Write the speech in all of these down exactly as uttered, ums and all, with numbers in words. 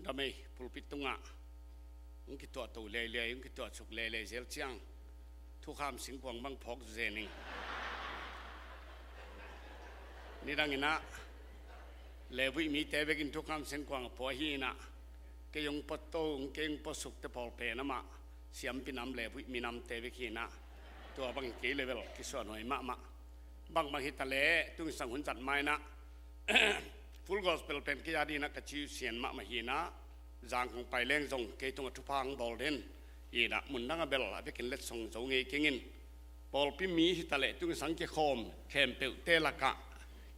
Damei pulpit tungah hong kituahto leilei, hong kituahsuk leilei zel ciang thukham singkuang bang phawk zen ing. Nidang inah levuih mite bekin thukham singkuang a pua hi inah, kei hong puato, hong kei hong puasukte pawl pen amah siampi nam, levuih minamte bek hi inah, tua bang kei level kisuanhuai mahmah. Bangbang hitaleh tunisang hun zat ma inah Full Gospel pen kei a dinah ka ci uh sian mahmah hi inah, zang kong pai leng zong kei tungah thupha hong bawl den hi inah, mundang a bel a bekin letsong zo ngei keng in. Pawlpi mi hitaleh tunisang kikhawm khempeuhte lakah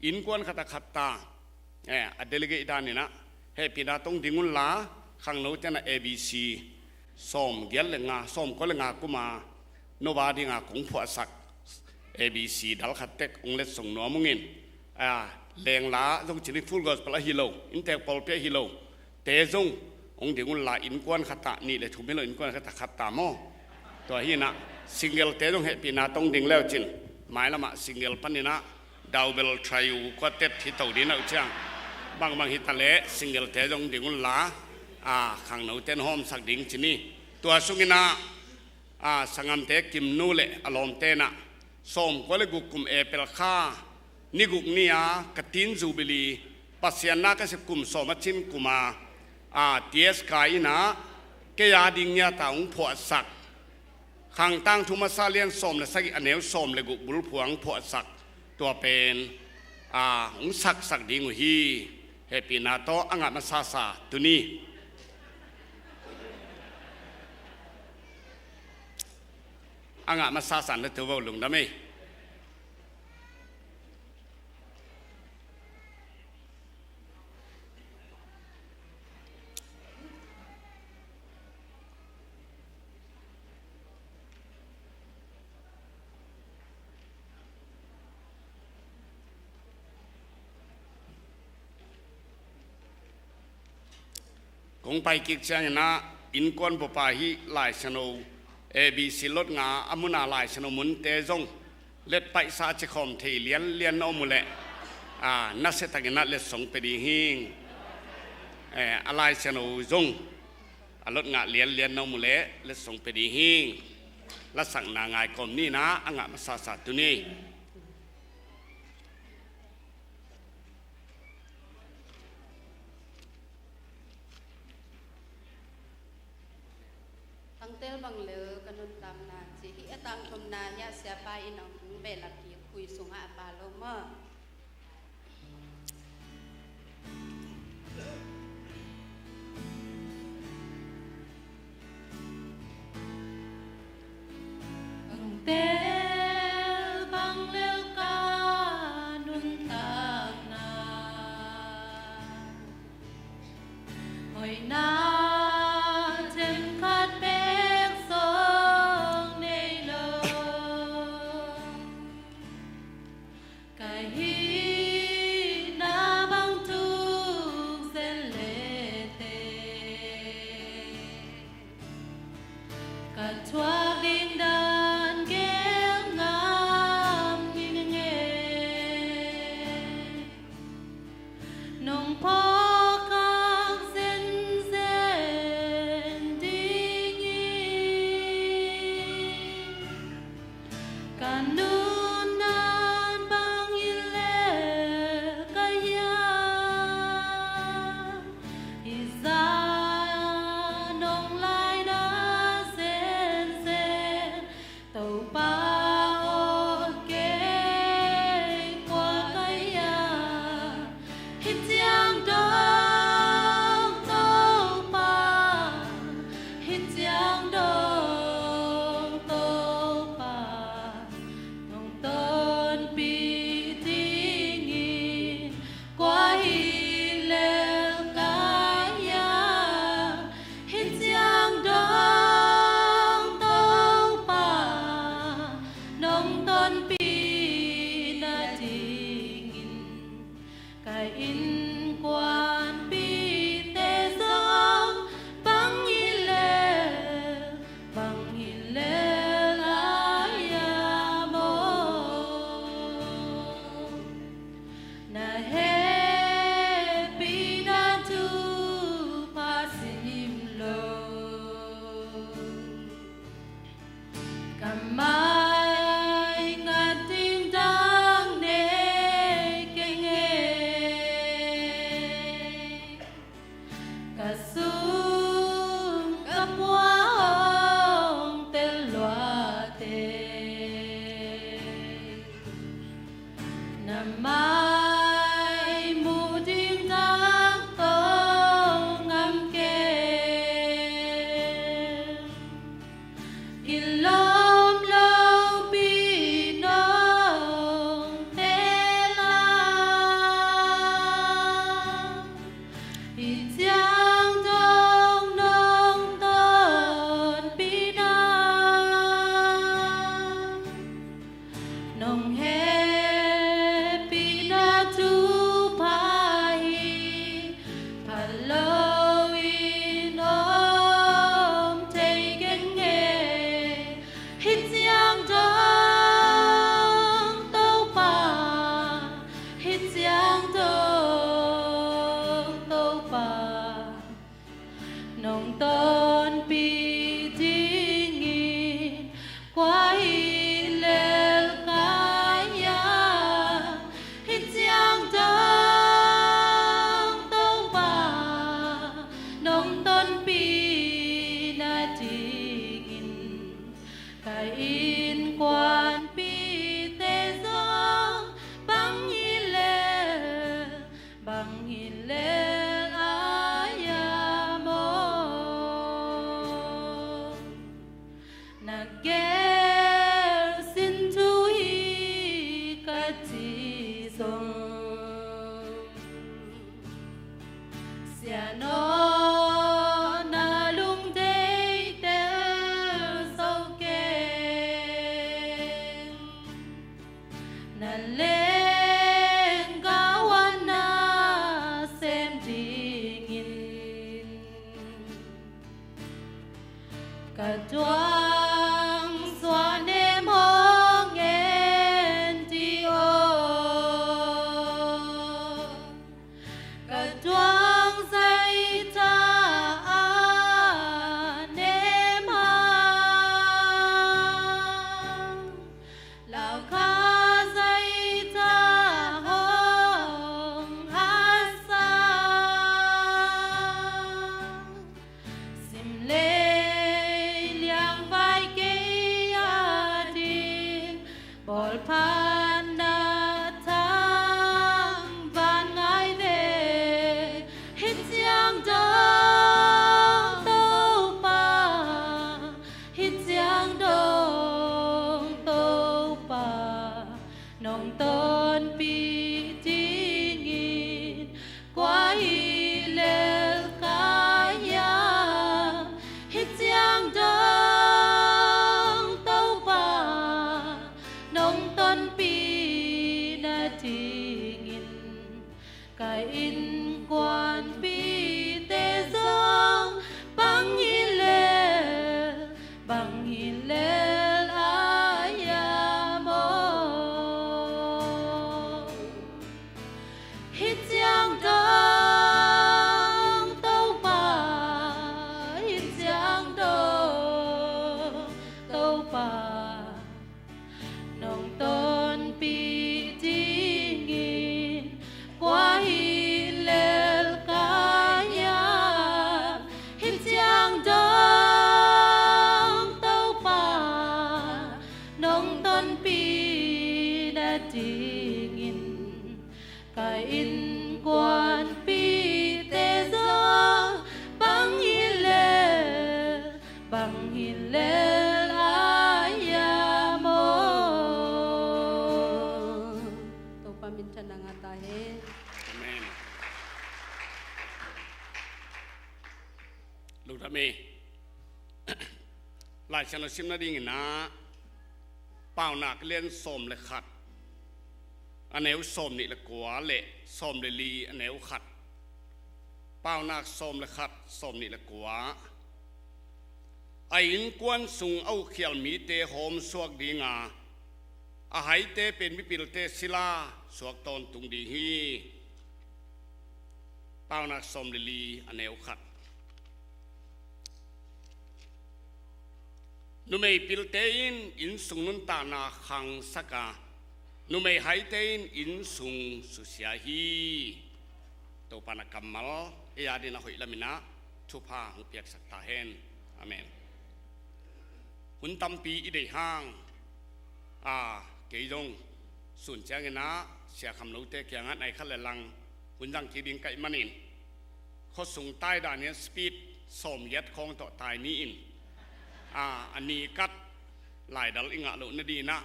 innkuan khat a khat ta, eh, a delegate dan inah hehpihna tawh hong ding unla, khangnote inah A B C sawm giat le nga, sawm kua le nga kuma no a dinga kong phuahsak A B C dal khat tek hong letsong nuam ung in. A, lengla zong ci ni, Full Gospel ahi lo, inntek pawlpi ahi lo te zong hong ding unla, innkuan khat ah, nih le thum hi lo, innkuan khat ah khat ta maw. Tua hi inah single te zong hehpihna tawh hong ding leu cin, mailamah single pan inah double, trio, quartet hi to ding uh ciang, bangbang hitaleh single te zong ding unla, a, khangnote in hawmsak ding ci ni. Tua sung inah, a, sangamte Kimnu le a lawmte inah sawm kua le guk kum April kha ni guk ni-a ka teen jubilee, Pasian na ka sep kum sawm a cin kuma, a, T S Kai inah kei a ding ngiat a hong phuahsak, Khang Tangthu Masa lian sawm le sagih, a neu sawm le guk bulphuh a hong phuahsak, tua pen, a, hong saksak ding uh hi. Hehpihna tawh a ngah masasa tuni a ngah masasa na tu vo, lungdam ei. Kong pai kik ciang inah innkuan bup a hih Lai Siangtho A B C lotngah a mun a Lai Siangtho munte zong let paihsa a cikhawm thei lianlian na om uh leh, a, nasia tak inah letsong pia ding hing. Eh, a Lai Siangtho zong a lotngah lianlian na om uh leh letsong pia ding hing. Lasakna ngai kawm ni inah a ngah masasa tuni. Tangtel bang lel ka nuntakna ci hi. A tangthumna hi a, siapa in hong behlap kik, khui sungah a pa lo maw. Tangtel bang lel ka nuntakna, hoihna themkhat bek zong nei lo. Ka hihna bang thuk zen lete, ka thuak ding dan gel ngam ning e. Nong phawk hak zenzen Hih ciang dong nong tonpihna, nong hehpihna thupha hi. Phat loin om thei keng e. Hih ciang dong Topa, hih ciang dong Topa, nong tonpih dingin kua hi lel ka hiam? Hih ciang dong Topa, nong tonpih nadingin ka innkuanpihte zong bang hi lel, bang hi lel a hiam aw? Na gel sin thu hi ka ci zong, Sian aw, na lungdeih tel zo keng. Na lenggah uh a nasem dingin ka tuang suahnem hong en dih aw. Ka tuang zaitha a nem hang, Laukha zaitha hong a sa. Simlei liangvai kei a ding bawlphatna thang van ngai ve. Hih ciang dong Topa, hih ciang dong Topa, nong tonpih dingin kua hi lel ka hiam? Hih ciang dong Topa, nong tonpih nadingin ka innkuanpihte zong bang hi lel, bang hi lel a hiam aw? Hih ciang dong Topa, hih ciang dong Topa, nong tonpih dingin kua hi lel ka hiam? Hih ciang dong Topa, nong tonpih nadingin ka innkuanpihte zong bang hi lel, bang hi lel a hiam aw? Topa minthanna ngah ta hen. Amen. Lungdam hi. Laisiangtho sim nadingin ah Paunak lian sawm le khat, a neu sawm nih le kua le sawm le li, a neu khat. Paunak sawm le khat, sawm nih le kua. A innkuan sung a ukhial mite hawmsuak dinga, a haite pen mipilte sila suak tawntung ding hi. Paunak sawm le li, a neu khat. Numei pilte in innsung nuntakna khangsak a, numei haite in innsung susia hi. Topa na kammal ei adingin a hoih lamin ah thupha hong piaksak ta hen. Amen. Hun tampi i deih hang, a, kei zong sun ciangin ah Sia Kham Lote kiangah nai khat le lang hun zang kik ding ka hih manin, khuasung tai dan in speed sawmgiat khawng tawh tai ni in, a, a ni kat laidal i ngah loh nadingin ah,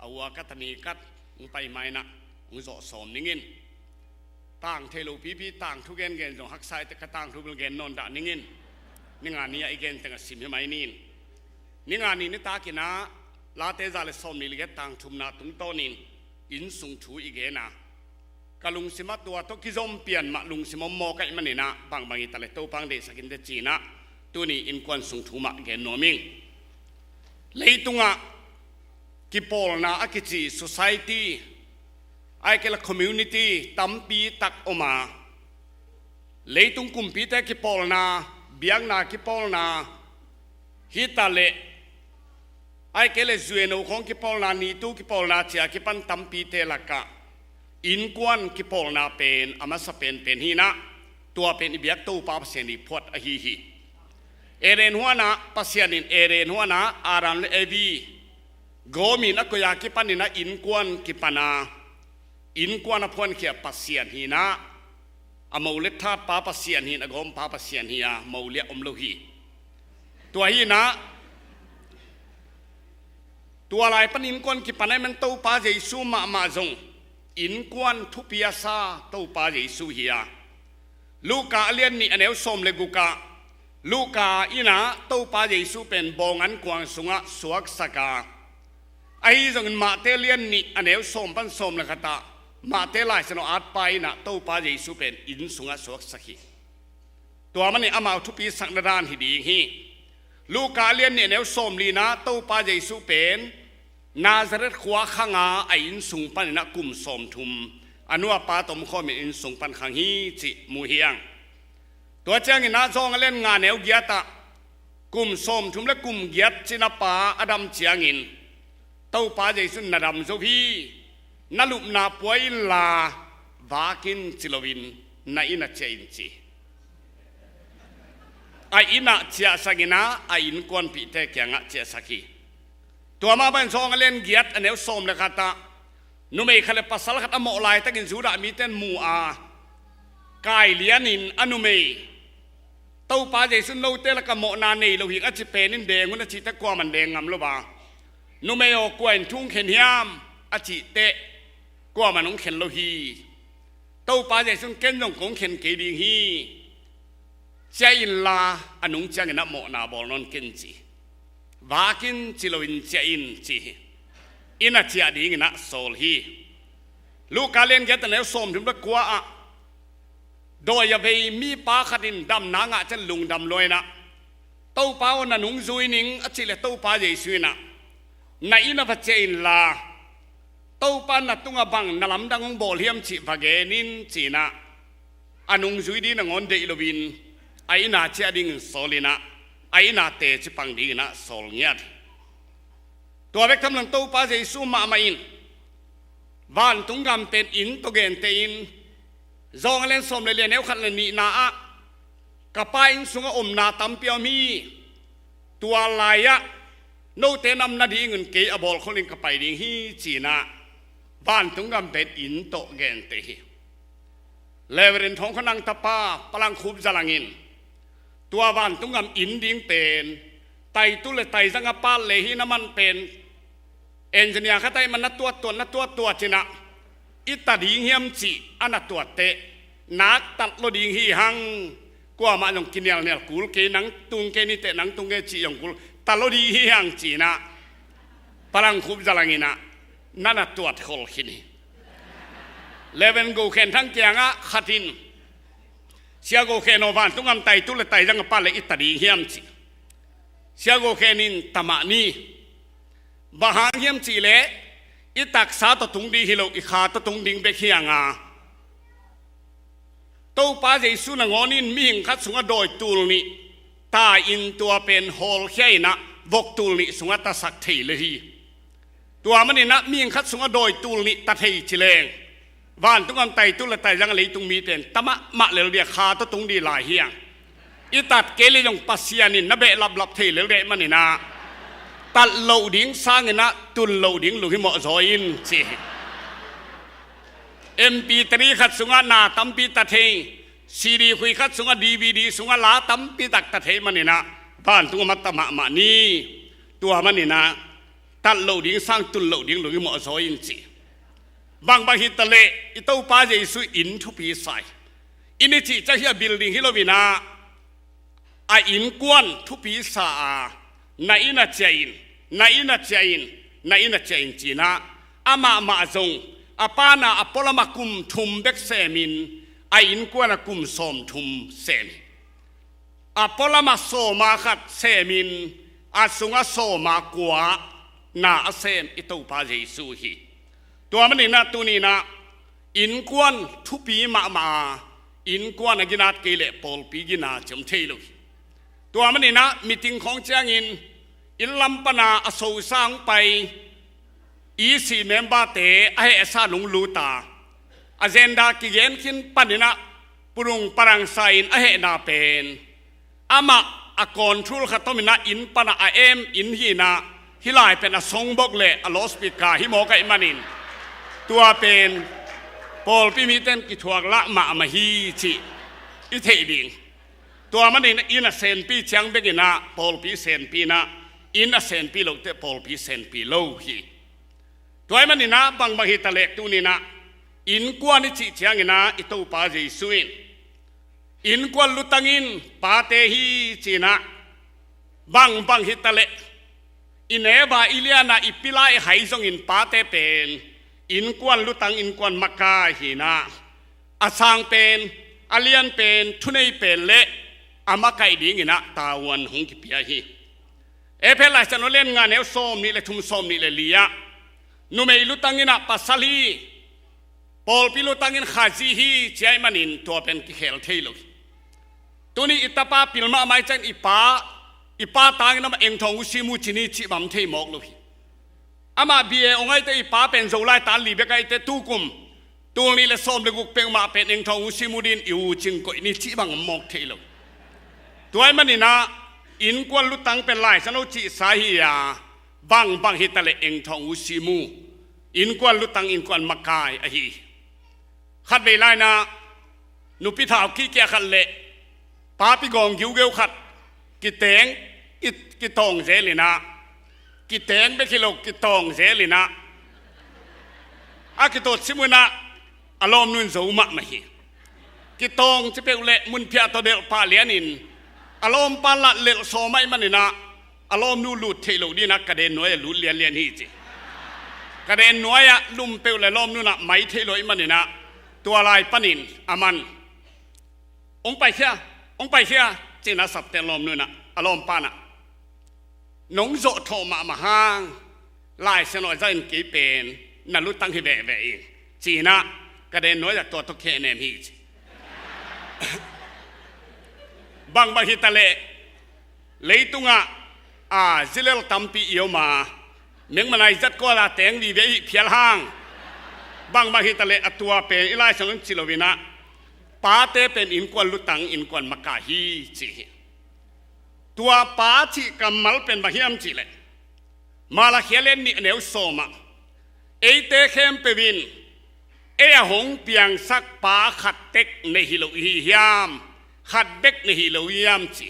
a ua kat a ni kat hong pai ma in ah hong zawh sawm ning in. tang thei lo pipi tangthu gengen zong haksa i te, ka tangthu bel gen nawn dah ning in. Ninga ni-ah i gen teng a sim hi mai ni in. Ninga ni nitak in ah Late za le sawmnih le giat tang thumna tungtawnin innsung thu i gen a, ka lungsim ah tua tawh kizom pian mah lungsim om mawk ahih manin ah bangbang hi ta le Topa'n deihsak in teh ci-in ah tuni innkuan sung thu mah gen nuam ing. Leitungah kipawlna a kici society, ahih kei leh community tampi tak om a, leitung kumpite kipawlna, biakna kipawlna hi ta leh, ahih kei leh zueno khawng kipawlna, nitu kipawlna ci-a kipan tampite lakah innkuan kipawlna pen a masa penpen hi in ah, tua pen i biak Topa Pasian i phuat ahi hi. Eden huan ah Pasian in Eden huan ah Adam le Evi gawmin a koih a kipanin ah innkuan kipan a, innkuan a phuankhia Pasian hi in ah, a mo le thatpa Pasian hi in, a gawmpa Pasian hi a, mo liah om lo hi. Tua hi in ah, tua lai pan innkuan kipan ahih man Topa Jesu mahmah zong innkuan thupi a sa Topa Jesu hi a. Luka a lian nih a neu sawm le guk ah, Luka in ah Topa Jesu pen bawng ankuang sungah suaksak a, ahi zongin Mate lian nih a neu sawm pan sawm le khat ah Mate Lai Siangtho atpa in ah Topa Jesu pen inn sungah suaksak hi. Tua manin amau thupisakna dan hi ding hi. Luka a lian nih a neu sawmli-na Topa Jesu pen Nazareth khua khang a, a inn sung panin ah kum sawmthum a nu a pa tawh omkhawmin inn sung pan khang hi cih mu hi hang. Tua ciangin ah Zawng a lian nga neu giat ah kum sawmthum le kum giat cina pa a dam ciangin Topa Jesu in na dam zo hi, na lupna pua inla vak in ci loin na inn ah ciah in ci. A inn ah ciahsak in ah a innkuanpihte kiangah ciahsak hi. Tua mah bangin Zawng a lian giat a neu sawm le khat ah numei khat le pasal khat a mawh laitakin Judah mite in mu a, kai lianin a numei, Topa Jesu in note lakah mawhna nei lo hing a cih pen in deng un a cih teh kuaman deng ngam lo a, numei aw, kua in thu hong khen hiam a cih teh kuaman hong khen lo hi. Topa Jesu in ken zong kong khen kei ding hi. Ciah inla a nung ciangin ah mawhna bawl nawn ken ci. Vak in ci loin ciah in ci hi. Inn ah ciah dingin ah sawl hi. Luka lian giat a neu sawmthum le kua ah dawi a vei mipa khat in damna ngah ciang lungdam lua in ah, Topa aw, na nung zui ning a cih leh Topa Jesu in ah, na inn ah va ciah inla Topa in na tungah bang na lamdang hong bawl hiam cih va gen in ci-in ah, a nung zui ding nangawn deih loin a inn ah ciah dingin sawl in ah, a inn ah teci pang dingin ah sawl ngiat hi. Tua bek tham loin Topa Jesu mahmah in vantung gam pen inn tawh genteh in, Zawng a lian sawm le li a neu khat le nihna ah, ka Pa inn sungah omna tampi a om hi. Tua lai-ah note na om nadingun kei a bawlkholin ka pai ding hi ci-in ah vantung gam pen inn tawh genteh hi. Reverend Thawng Khua Nang tapa Pa Lang Khup Za Lang in tua vantung gam inn ding pen taitu le taizang a pat le hi na man pen engineer khat ahih man na tuattuat, na tuattuat ci-in ah, i ta ding hiam cih a na tuat teh, nak tat lo ding hi hang, kuamah zong kinialnial kul kei, nang tung kei ni teh, nang tung kei cih zong kul, ta lo ding hi hang ci-in ah Pa Lang Khup Za Lang in ah na na tuat khol khin hi. Reverend Go Khen Thang kiangah khat in, Sia Go Khen aw, vantung gam taitu le taizang a pat le i ta ding hiam ci. Sia Go Khen in, ta mah ni. Bang hang hiam cih leh i taksa tawh tung ding hi lo, i kha tawh tung ding bek hi hang a, Topa Jesu nangawn in mihing khat sungah dawi tul nih ta in tua pen hawlkhia in ah vok tul nih sungah tasak thei lel hi. Tua manin ah mihing khat sungah dawi tul nih ta thei ci leng, vantung gam taitu le taizang a leitung mite in ta mahmah lel ding a, kha tawh tung ding lai hi hang. I tat kei leh zong Pasian in na behlaplap thei lel ding ahih manin ah, tat loh ding sangin ah tun loh ding lunghimawh zaw in ci hi. M P three khat sungah na tampi ta thei, C D khui khat sungah, D V D sungah la tampi tak ta thei manin ah vantung gam ah ta mahmah ni. Tua manin ah tat loh ding sang tun loh ding lunghimawh zaw in ci. Bangbang hitaleh i Topa Jesu in thupi sa hi. Inn i cih ciang hi a building hi lo-in ah, a innkuan thupi sa a, na inn ah ciah in, na inn ah ciah in, na inn ah ciah in ci-in ah, amah mah zong a pa na a pualam ah kum thum bek semin, a innkuan ah kum sawmthum sem hi. A pualam ah sawm ah khat semin, a sung ah sawm ah kua na a sem i Topa Jesu hi. Tua manin ah tuni-in ah innkuan thupi mahmah a, innkuan a ginat kei leh pawlpi gina ci om thei lo hi. Tua manin ah meeting khawng ciangin inn lam pan a a sosa hong pai, E C member-te a hehsa nung lut a, agenda kigen khin panin ah pulung parangsa in a hehna pen, amah a control khat om-in ah inn pan a a em inn hi-in ah, hih lai pen a songbox leh a loudspeaker hi mawk ahih manin, tua pen pawlpi mite'n kithuak lah mahmah hi cih i theih ding. Tua manin inn a senpi ciang bek-in ah pawlpi senpi-in ah, inn a senpi lote pawlpi senpi lo hi. Tua ahih manin ah bangbang hitaleh tuni-in ah innkuan i cih ciangin ah i Topa Jesu in, innkuan lutang in pate hi ci-in ah, bangbang hitaleh i neu a i lian a i pila i hai zongin pate pen innkuan lutang, innkuan makai hi-in ah, a sang pen, a lian pen, thunei pen leh a makaih dingin ah tavuan hong kipia hi. Efesa Lai Siangtho lian nga neu sawmnih leh thum, sawmnih leh li ah, numei lutang in ah pasal hi, pawlpi lutang in Khazih hi ci ahih manin tua pen kikhel thei lo hi. Tuni i tapa pil mahmah ahih ciangin i pa, i pa tangin amah engthawng uh sim uh ci ni cih bang om thei mawk lo hi. Amah B A hong ahih teh i pa pen Zolai tan li bek ahih teh tukum tul nih leh sawm leh guk peuhmah pen engthawng uh sim uh dingin i u cing koih ni cih bang om mawk thei lo. Tua ahih manin ah innkuan lutang pen Lai Siangtho cihsa hi a, bangbang hitaleh engthawng uh sim uh, innkuan lutang, innkuan makai ahi hi. Khatvei lai-in ah nupi thau kihkia khat leh papi gawng giugeu khat kiteng, ki, kitawng zel-in ah, kiteng bek hi lo, kitawng zel-in ah, a kitawt sim un ah a lawmnu in zo mahmah hi. Kitawng ci peuh leh munphiah tawh delh pah lianin, a lawmpa in lah lelh sawm ahih manin ah, a lawmnu lut theih loh dingin ah kaden nuai ah lut lianlian hi ci. Kaden nuai ah lum peuh leh lawmnu in ah mai thei lo ahih manin ah, tua lai panin aman, "Hong paikhia, hong paikhia," ci-in ah a sapte lawmnu in ah, a lawmpa in ah, "Nong zawhthawh mahmah hang, Lai Siangtho ah zang in, kei pen na lutang hi veve ing," ci-in ah kaden nuai ah tua tawh khehnem hi ci. Bangbang hitaleh leitungah a zilel tampi i om a, mengman a i zat kual a teng vive i hih phial hang, bangbang hitaleh a tua pen i Lai Siangtho in ci lo-in ah, pate pen innkuan lutang, innkuan makai hi ci hi. Tua pa cih kammal pen bang hiam cih leh, Malakhi lian nih neu sawm ah, eite khempeuh in ei a hong piangsak pa khat tek nei hi lo i hi hiam, khat bek nei hi lo i hiam ci.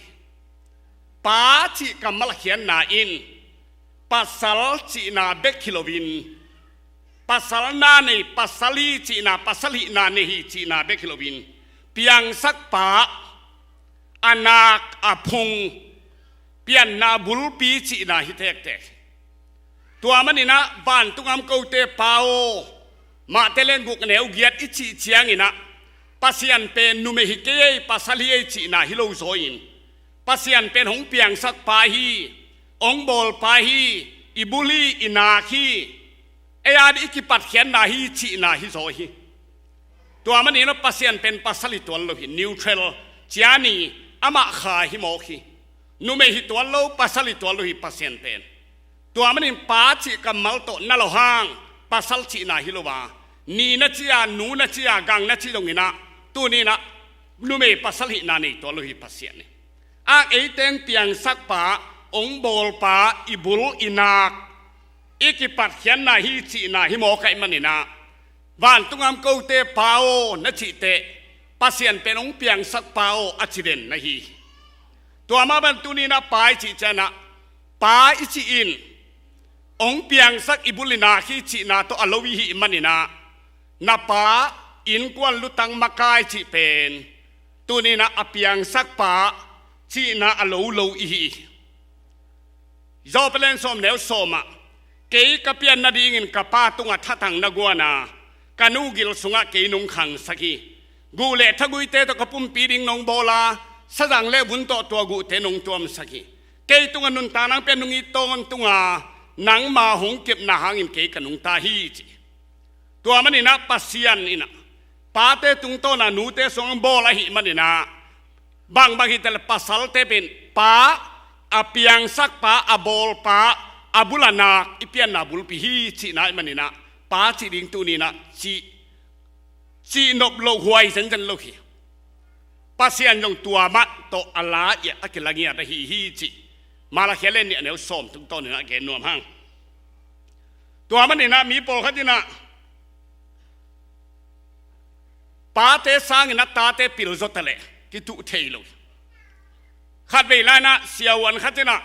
Pa cih kammal a khiatna in pasal cihna bek hi loin, pasal na nei, pasal hi cihna, pasal hihna nei hi cihna bek hi loin, piangsak pa, a nak, a phung, pianna bulpi cihna hi tektek. Tua manin ah vantung a om kote Pa aw, Mate lian guk neu giat i cih ciangin ah, Pasian pen numei hi kei ei, pasal hi ei cihna hi lo zaw-in, Pasian pen hong piangsak pa hi, hong bawl pa hi, i bul hi, i nak hi, ei a ding i kipatkhiatna hi cihna hi zaw hi. Tua manin ah Pasian pen pasal hi tuan lo hi, neutral, ciani, amah kha hi mawk hi. Numei hi tuan lo, pasal hi tuan lo hi Pasian pen. Tua manin pa cih kammal tawh na lo hang, pasal cihna hi lo a, ni na ci a, nu na ci a, gang na ci dongin ah, tuni-in ah numei pasal hihna nei tuan lo hi Pasian hi. A, eite hong piangsak pa, hong bawl pa, i bul, i nak, i kipatkhiatna hi cihna hi mawk ahih manin ah, vantung a om kote Pa aw na cih teh, Pasian pen hong piangsak Pa aw a ci den na hi hi. Tua mah bangin tuni-in ah pa i cih ciangin ah, pa i cih in hong piangsak i bul i nak hi cihna tawh a lo i hih manin ah, Na pa innkuan lutang makai cih pen tuni-in ah a piangsak pa cihna a lo lo i hi hi. Job a lian sawm neu sawm ah, kei ka pian nadingin ka pa tungah thatang na guan a, ka nu gil sungah kei nong khangsak hi. Guh le thaguite tawh ka pumpi ding nong bawl a, sazang le vun tawh tua guhte nong tuamsak hi. Kei tungah nuntakna hong pia nong it tawntung a, nangma hong kepna hangin kei ka nungta hi, ci. Tua manin ah Pasian in ah pate tungtawn a nute sungah bawl ahih manin ah, bangbang hi ta leh pasalte pen pa, a piangsak pa, a bawl pa, a bul a nak i pianna bulpi hi cihna ahih manin ah, pa cih ding tuni-in ah cih, cih nop loh huai zenzen lo hi. Pasian zong tua mah tawh a la-in a kila ngiat ahi hi, cih Malakhi a lian nih a neu sawm tungtawnin ah gen nuam hang. Tua manin ah mi pawlkhat in ah pate sangin a tate pil zaw ta leh kituh thei lo. Khatvei lai-in ah siavuan khat in ah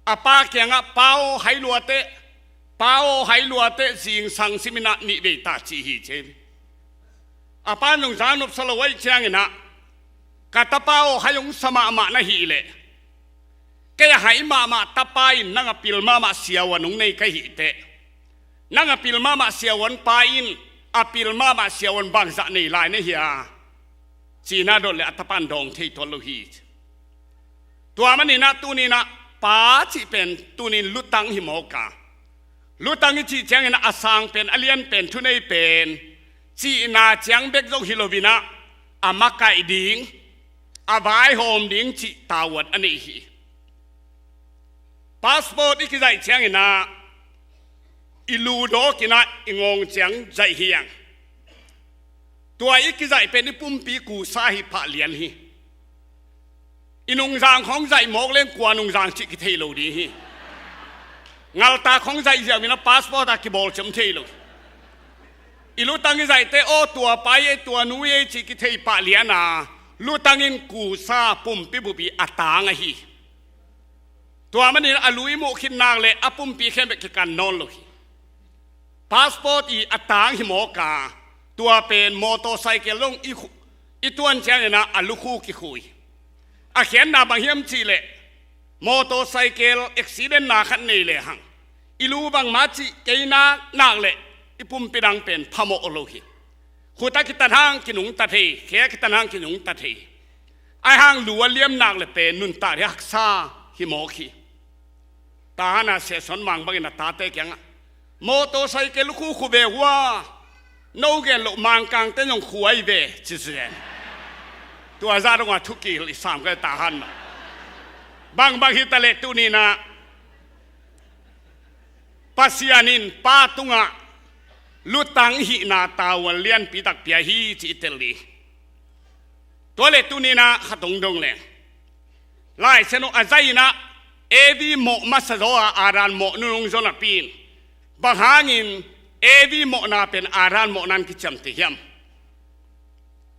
a pa kiangah, "Pa aw, hai lua teh, pa aw, hai lua teh, zingsang simin ah nih vei ta," ci hi ci. A pa in zong za nopsa lo ahih ciangin ah, "Ka tapa aw, hai hong sa mahmah na hih leh, kei a hai mahmah tapa in nang a pil mahmah siavuan hong nei ka hih teh, nang a pil mahmah siavuan pa in a pil mahmah siavuan bangzah nei lai na hia?" ci-in a dot leh a tapa in dawng thei tuan lo hi. Tua manin ah tuni-in ah pa cih pen tuni-in lutang hi mawk a, lutang i cih ciangin ah a sang pen, a lian pen, thunei pen cihna ciang bek zong hi loin ah, a makaih ding, a vaihawm ding cih tavuan a nei hi. Passport i kizaih ciangin ah i lu dawkin ah i ngawng ciang zaih hi hang. Tua i kizaih pen i pumpi kusa hi, pha lian hi. I nungzang khawng zaih mawk leng kua nungzang cih kithei lo ding hi. Ngalta khawng zaih ziau-in ah passport ah kibawl ciam thei lo. I lutang i zaih teh, "Aw, tua pa hi ei, tua nu hi ei," cih kithei pha lian a, lutang in kusa, pumpi bupi a tang ahi. Tua manin a lu i muh khit nak leh a pumpi khempeuh kikan nawn lo hi. Passport i a tang hi mawk a, tua pen motorcycle zong i khu-, i tuan ciangin ah a lukhu kikhu hi. A khiatna bang hiam cih leh, motorcycle accident na khat nei lehang, i lu bangmah cih kei nak, nak leh i pumpi dang pen phamawh lo hi. Khut a kitat hang kinungta thei, khe a kitat hang kinungta thei. Ahih hang lu a liam nak leh pen nuntak ding haksa hi mawk hi. Tahan a siason mang bangin a tate kiangah, "Motorcycle khu khu ve hua, no gen loh Mangkangte zong khu ahi ve," ci zen. Tua zah dong a thu kihilh i sam kha tahan mah. Bangbang hi ta leh tuni-in ah Pasian in pa tungah lutang hihna tavuan lianpi tak pia hi, ci i tel ding. Tua leh tuni-in ah khat hong dong leng. Lai Siangtho a zai-in ah Evi mawh masa zaw a, Adam mawh nunung zaw napi-in, bang hangin Evi mawhna pen Adam mawhna in kiciamteh hiam?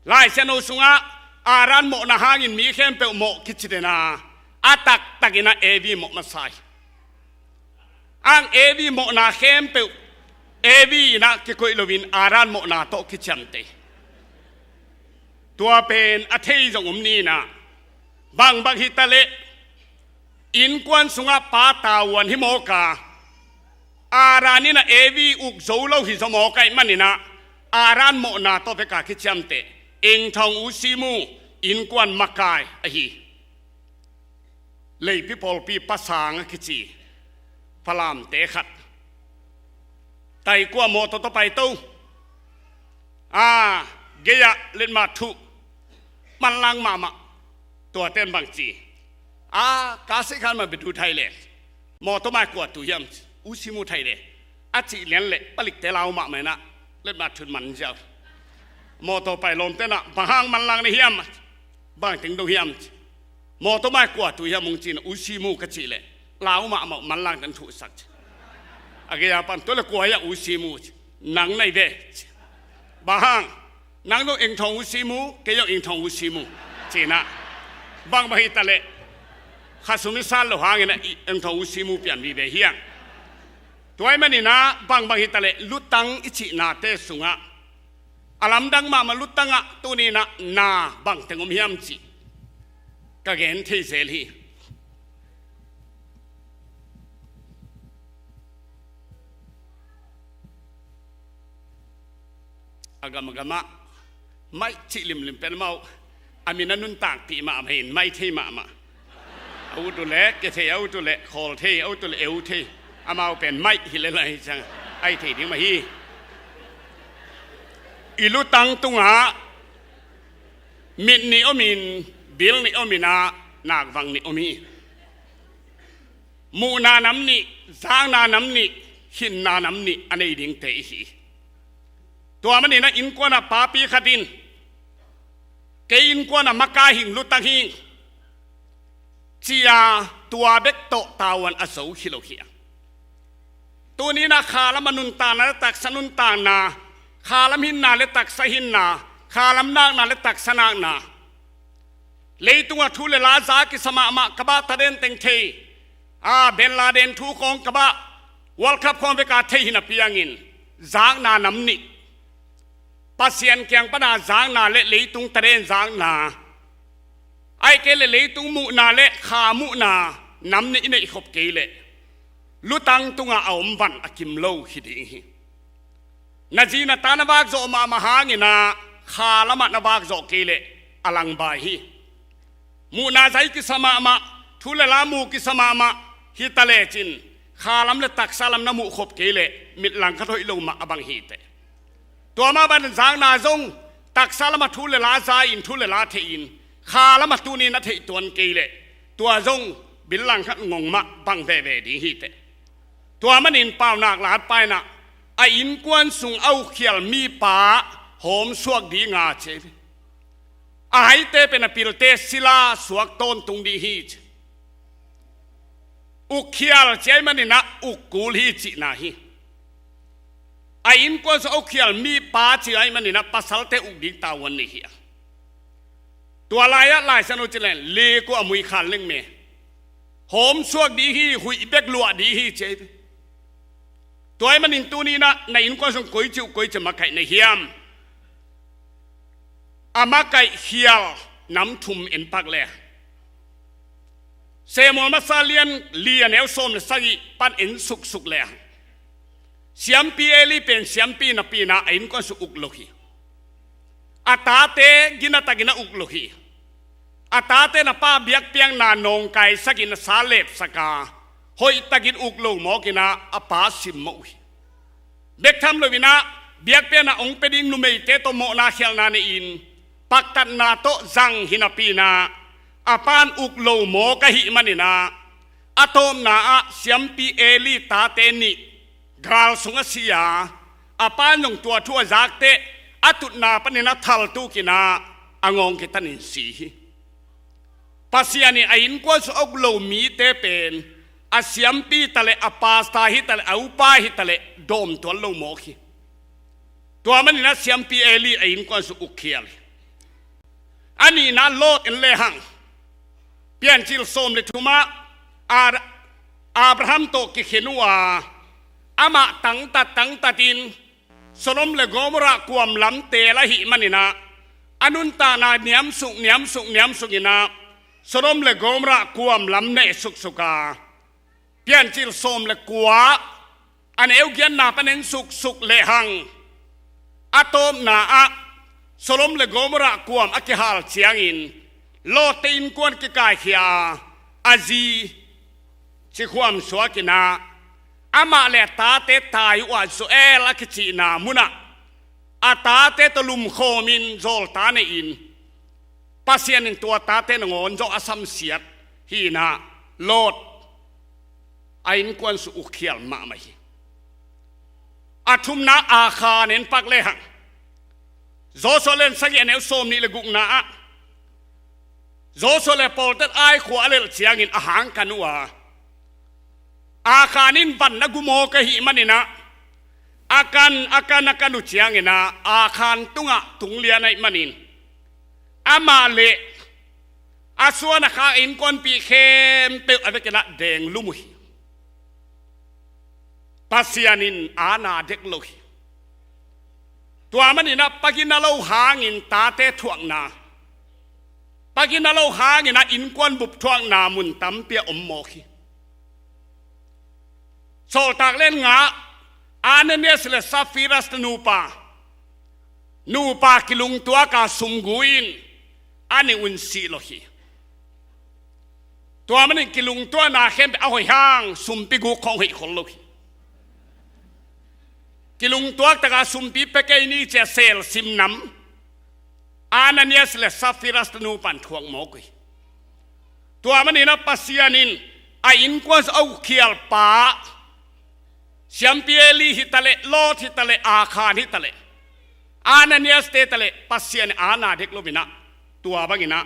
Lai Siangtho sungah Adam mawhna hangin mi khempeuh mawh kici den a, a taktakin ah Evi mawh masa hi. Ang Evi mawhna khempeuh, Evi in ah kikoih loin Adam mawhna tawh kiciamteh. Tua pen a thei zong om ni-in ah, bangbang hi ta leh, innkuan sungah pa tavuan hi mawk a, Adam in ah Evi uk zo lo hi zaw mawk ahih manin ah, Adam mawhna tawh bek a kiciamteh. Eng Thawng U Si Mu, innkuan makai ahi. Leipi pawlpi pasang a kici Falamte khat, taikua mawtaw tawh paito a, gei-ah letmat thuh, manlang mahmah. Tuate in bang ci a, ka sih khan mah bia tu thei le, mawtaw mai kua tu hiam, U Si Mu thei le, a cih lian leh palikte lau mahmah in ah letmat thuh man ziau. Mawtaw pai lawmte in ah, "Bang hang manlang na hiam? Bang teng dong hiam?" Mawtaw mai kua tu hiam hong ci-in ah, "U Si Mu ka cih leh lau mahmah, manlang teng thuhsak," ci. A gei-a pan, "Tua leh kua hiam U Si Mu?" ci. "Nang na hi ve," ci. "Bang hang? Nang zong Eng Thawng U Si Mu, kei zong Eng Thawng U Si Mu," ci-in ah. Bangbang hi ta leh, kha sum i san loh hangin ah Eng Thawng U Si Mu pian vive hi hang. Tua ahih manin ah bangbang hitaleh lutang i cihnate sungah a lamdang mahmah lutangah tuni-in ah na bangteng om hiam cih ka gen thei zel hi. A gamgamah maih cih limlim pen amau a min a nuntakpih mahmah in maih thei mahmah. A ut uh leh ke thei, a ut uh leh khawl thei, a ut uh leh eu thei. Amau pen maih hi lel a hi ciang a hi thei ding mah hi. I lutang tungah mit nih om in, bil nih om in ah nakvang nih om hi. Muhna nam nih, zakna nam nih, hinna nam nih a nei dingte i hi. Tua manin ah innkuan ah papi khat in kei innkuan ah maka hing lutang hing ci-a tua bek tawh tavuan a zo hi lo hi a. Tuni-in ah khalam a nuntakna le taksa nuntakna, khalam hinna le taksa hinna, khalam nakna le taksa nakna, leitungah thu le la za kisa mahmah, ka bah taden teng thei, a Bin Laden thu khawng ka bah, World Cup khawng veka thei hi napi hangin zakna nam nih, Pasian kiang pana zakna le leitung taden zakna, ahih kei leh leitung muhna le kha muhna nam nih i neih khop kei leh lutang tungah a om van a kim lo hi ding hi. Na zi na ta na vakzawh mahmah hangin ah khalam ah na vakzawh kei leh a langbai hi. Muhna zai kisa mahmah, thu le la mu kisa mahmah hita lecin khalam le taksa lam na muh khop kei leh mit langkhat hoih lo mah a bang hi teh. Tua mah bangin zakna zong taksa lam ah thu le la za in, thu le la thei in, khalam ah tuni-in a theih tuan kei leh tua zong bil langkhat ngong mah bang veve ding hi teh. Tua manin Paunak la ah pa in ah a innkuan sung a ukkhial mipa hawm suak ding a ci hi. A haite pen a pilte sila suak tawntung ding hi ci. Ukkhial ci ahih manin ah uk kul hi cihna hi. A innkuan sung a ukkhial mipa ci ahih manin ah pasalte uk ding tavuan nei hi a. Tua lai-ah Lai Siangtho cih leh lik uh a mui khan leng me. Hawm suak ding hi, huih bek luah ding hi ci hi. Tua ahih manin tuni-in ah na innkuan sung koici uh koici makaih na hiam? A makaih khial nam thum en pak le. Samuel Masa lian li a neu sawm le sagih pan en suksuk le. Siampi Eli pen siampi napi-in ah a innkuan sung uk lo hi. A tate gina takin a uk lo hi. A tate in a pa biakpiakna nawngkaisakin a sa lepsak a, hoihtakin uk lo mawkin ah a pa simmawh uh hi. Bek tham loin ah biakpiakna hong pia ding numeite tawh mawhna khialhna nei-in paktatna tawh zang hi napi-in ah a pa in uk lo mawk ahih manin ah a tawpna ah siampi Eli tate nih gal sung a si a, a pa in zong tua thu a zak teh a tutna panin a thaltukin ah a ngawng kitanin si hi. Pasian in a innkuan sung a uk lo mite pen a siampi hitaleh, a pasta hitaleh, a upa hitaleh dawm tuan lo mawk hi. Tua manin ah siampi Eli a innkuan sung uk khial hi. A nihna Lot en lehang, Piancil sawm le thumah Ar-, Abraham tawh kikhen uh a, amah tangtat tangtatin Sodom le Gomorrah kuam lam teel ahih manin ah a nuntakna niamsuk niamsuk niamsukin ah Sodom le Gomorrah kuam lam neh suksuk a, Piancil sawm le kua a neu giatna pan en suksuk lehang, a tawpna ah Sodom le Gomorrah kuam a kihal ciangin Lot-te innkuan kikaikhia a, a zi cikhuam suakin ah amah le a tate tai uh a, Zoar a kicihna munah a tate tawh lumkhawmin zawlta nei-in Pasian in tua tate nangawn zong a samsiat hi-in ah Lot a innkuan sung uk khial mahmah hi. A thumna Akhan en pak lehang, Joshua lian sagih a neu sawmnih le gukna ah Joshua le pawltet Ai khua a lelh ciangin a hangkan uh a, Akhan in van na gu mawk ahih manin ah a kan, a kan, a kan uh ciangin ah Akhan tungah tunglian ahih manin amah le a suan a khak innkuanpih khempeuh a vekin ah deng lum uh hi. Pasian in aana dek lo hi. Tua maninah pagina lo hangin tate thuakna, pagina lo hanginah innkuan bup thuakna mun tampi a om mawk hi. Sawltak Lian nga, Ananias le Sapphira nupa, nupa kilungtuaka sumgu in a nih un sih lo hi. Tua manin kilungtuana khempeuh a hoih hang sumpi guk khawng hoih khol lo hi. Kilungtuak taka sumpi pia kei ni cia sel simnam Ananias le Sapphira nupa in thuak mawk uh hi. Tua maninah Pasian in a innkuan a ukhialpa, siampi Eli hitaleh, Lot hitaleh, Akhan hitaleh, Ananias te taleh Pasian in aana dek loinah tua banginah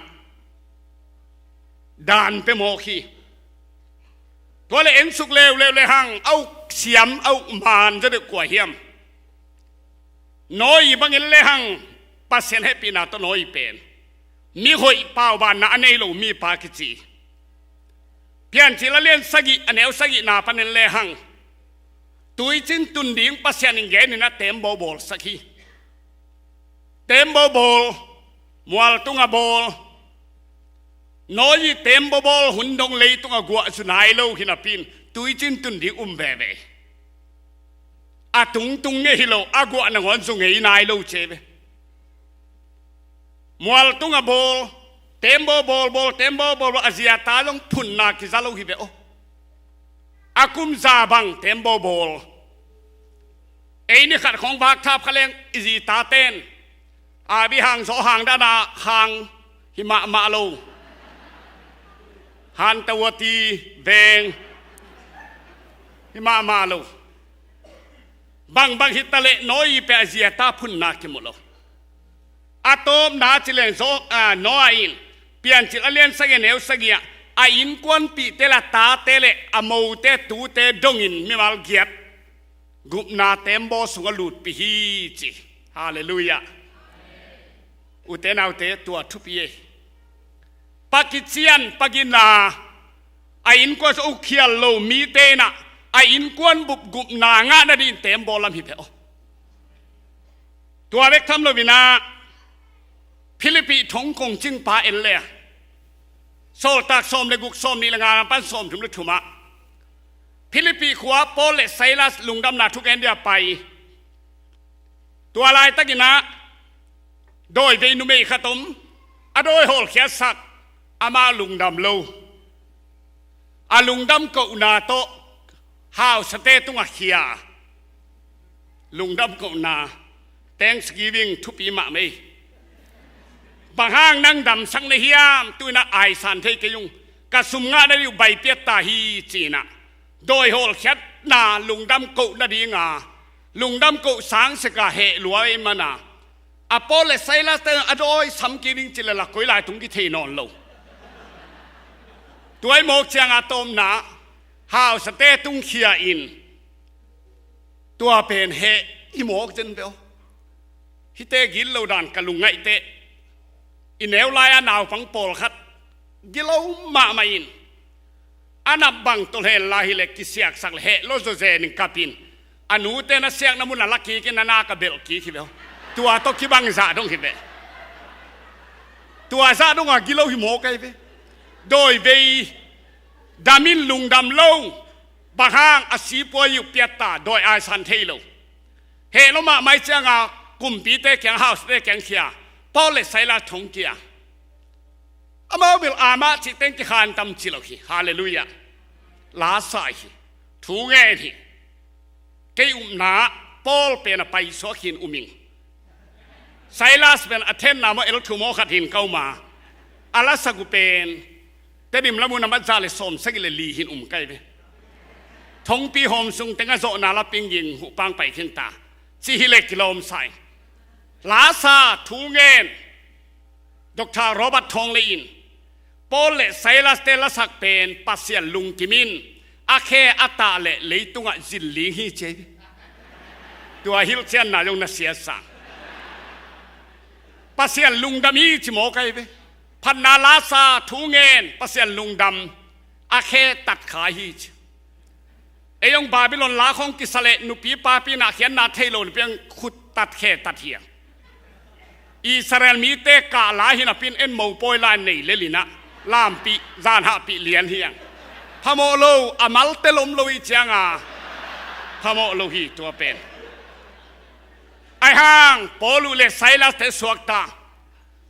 daan pia mawk hi. Tua le ensuk leuleu le hang a uk siam a uk man zaw deuh kua hiam? Noah bangin le hang Pasian hehpihna tawh Noah pen mi hoih paubanna a nei lo mipa kici. Piancil a lian sagih a neu sagihna panin le hang tuicin tun ding Pasian in genin a teembaw bawlsak hi. Teembaw bawl, mual tunga bawl, Noah teembaw bawl hun dong leitunga guah zu nai lo hi napi in tuicin tun ding um veve. A tungtung ngei hi lo, a guah nangawn zu ngei nai lo ci ve. Mual tunga bawl, teembaw bawl bawl, teembaw bawl bawl, a zi a ta zong phunna kiza lo hi ve aw. A kum za bang teembaw bawl. Ei ni khat khawng vak thap kha leng i zi taten a bi hang zaw hang dana hang hi mahmah lo. Han tawati veng hi mahmah lo. Bangbang hitaleh Noah pia a zi a ta phunna kimu lo. A tawpna ci leng zaw, a, Noah in Piancil a lian sagih a neu sagih ah a innkuanpihte le a tate le a mote tute dongin mimal giat gupna teembaw sungah lutpih hi ci. Halleluiah. Ute naute, tua thupi e. Pakician pagina a innkuan sung ukhial lo mite inah a innkuan bup gupna ngah nadingin teembaw lam hi phe aw. Tua bek tham loinah Philippi thong kong cingpa en le a, Sawltak sawm le guk, sawm nih le nga pan sawm thum le thumah Philippi khua Paul le Silas lungdamna thugen dia pai. Tua laitakinah dawivei numei khat om, a dawi hawlkhiatsak, amah lungdam lo. A lungdam kohna tawh hausate tungah khia. Lungdam kohna, thanksgiving thupi mahmah ei. Bang hang nang damsak na hiam, tuinah aisan thei kei ung, ka sum ngah nading uh bai piatta hi cinah dawi hawlkhiatna lungdam koh nadinga lungdam koh sangseka heh lua ei mana. A Paul le Silas te a dawi sam kik ding ci le la koi lai tung kithei nawn lo. Tua i mawk cianga tawmna hausate tung khia in tua pen heh i mawk zen ve aw. Hihte gilo dan ka lungngaih teh i neu lai-a naupang pawlkhat gilo mahmah in a nap bang tawh hen la hileh kisiaksak le heh lo zawzen in kapin a nute na siakna mun a la kikin a na ka belh kik hi ve aw. Tua tawh kibang zah dong hi ve. Tua zah dong a gilo hi mawk ahi ve. Dawivei damin lungdam lo. Bang hang a sipuai uh piatta dawi aisan thei lo. Heh lo mahmah i cianga kumpite kiang hausate kiang khia. Paul le Silas thong kia. Amau bil amah cihteng kikhan tam ci lo hi. Halleluiah. Lasa hi. Thu ngen hi. Kei upna Paul pen a paisuak hin um ing. Silas pen a thenna maw el thu maw khat hin ka um a. A lasak uh pen Tedim lamun a mat za le sawm sagih le li hin um kai ve. Thongpi hawm sung teng a zawhna la pinging huhpang pai khinta. Ci hileh kilawm sa ing. Lasa thu ngen Doctor Robert Thawng le in Paul le Silas te lasak pen Pasian lungkim in a khe a tah le leitungah zin ling hi ci. Tua hilhcianna zong na siasang. Pasian lungdam hi ci mawk ahi ve. Phatna lasa thu ngen Pasian lungdam a khe tatkha hi ci. Ei hong Babylon lak hong kisa leh nupi papi na khiatna thei lo nupi hong khut tat khe tat hi hang. Israel mite kah lai hi napi-in en mopawi lai nei lel in ah lampih zan hahpih lian hi hang. Phamawh lo, a malte lom lo hi cianga phamawh lo hi tua pen. Ahi hang Paul uh le Silas te suakta.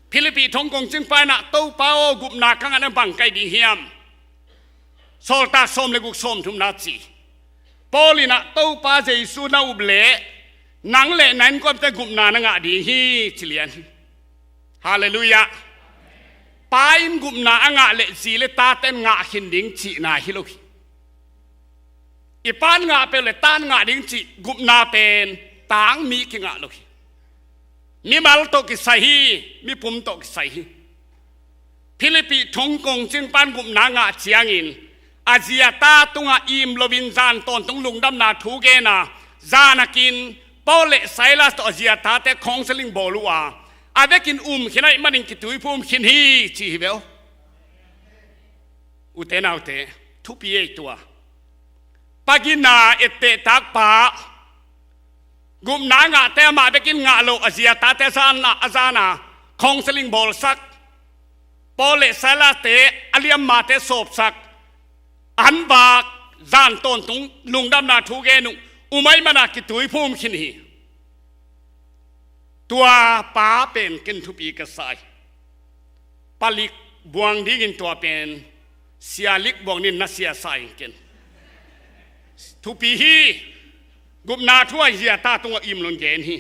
Philippi thong kongcingpa in ah, Topa aw, gupna ka ngah na bang ka hi ding hiam? Sawltak sawm le guk sawm thumna ci. Paul in ah, Topa Jesu na up leh nang le na innkuanpihte gupna na ngah ding hi, ci lian hi. Halleluiah. Pa in gupna a ngah leh zi le tate in ngah khin ding cihna hi lo hi. I pa in ngah peuh le ta in ngah ding cih gupna pen tangmi kingah lo hi. Mimal tawh kisai hi, mipum tawh kisai hi. Philippi thong kongcingpa in gupna ngah ciangin a zi a ta tungah im loin zan tawntung lungdamna thu gen a, zan a kin Paul le Silas tawh a zi a tate counseling bawl uh a, a vekin um khin ahih manin kituiphum khin hi, ci hi ve aw. Ute naute, thupi ei tua. Pa gina etteh takpa, gupna ngahte amah bekin ngah lo, a zi a tate a zan a, a zan a counseling bawlsak, Paul le Silas te a liammate sawpsak, an vak, zan tawntung lungdamna thu gen uh, um ahih mana kituiphum khin hi. Tua pa pen ken thupi ka sa hi. Palik buang dingin tua pen Sia Lik buang dingin na sia sa hi ken. Thupi hi. Gupna thu a zi a ta tungah im loin gen hi.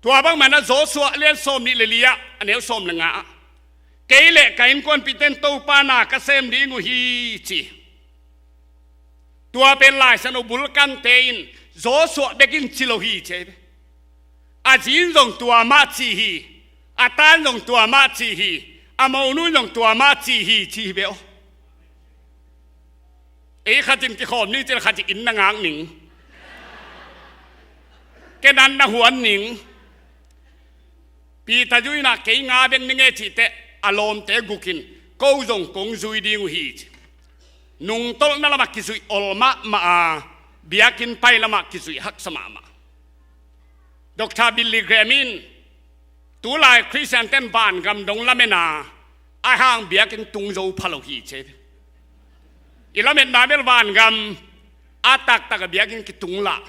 Tua bang mana Joshua lian sawm nih le li ah, a neu sawm le nga ah, kei le ka innkuanpihte in Topa na ka sem ding uh hi, ci. Tua pen Lai Siangtho bulkante in Joshua bekin ci lo hi, ci hi ve. A zi in zong tua mah ci hi. A ta in zong tua mah ci hi. A monu in zong tua mah ci hi, ci hi ve aw. Ei khat in kikhawm ning ci leh khat in inn na ngak ning. Kenan na huan ning. Peter zui in ah kei nga bek ning e cih teh a lawmte guk in ko zong kong zui ding uh hi, ci. Nungtolhna lamah kizuih ol mahmah a, biakinn pai lamah kizuih haksa mahmah. Doctor Billy Graham in, tulai Khristian ten vangam dong lamen a, ahi hang biakinn tung zo pha lo hi, ci. I lametna bel vangam a taktak a biakinn kitung lah.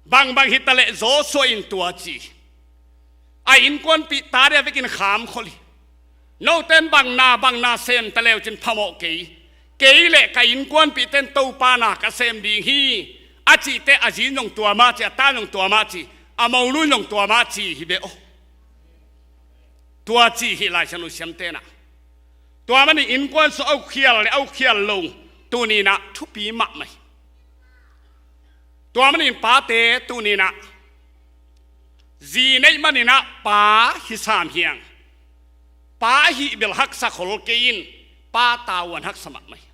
Bangbang hi taleh Joshua in tua ci. A innkuanpih tate a vekin kham khol hi. Note in bang na bang na sem ta leu cin phamawh kei. Kei le ka innkuanpihte in Topa na ka sem ding hi, a cih teh a zi in zong tua mah ci, a ta in zong tua mah ci, a monu in zong tua mah ci hi ve aw. Tua ci hi Lai Siangtho siamte in ah. Tua manin innkuan sung a ukhial le a ukhial lo tuni in ah thupi mahmah hi. Tua manin pate tuni in ah zi neih manin ah pa hi sam hi hang. Pa hih bel haksa khol kei in, pa tavuan haksa mahmah hi.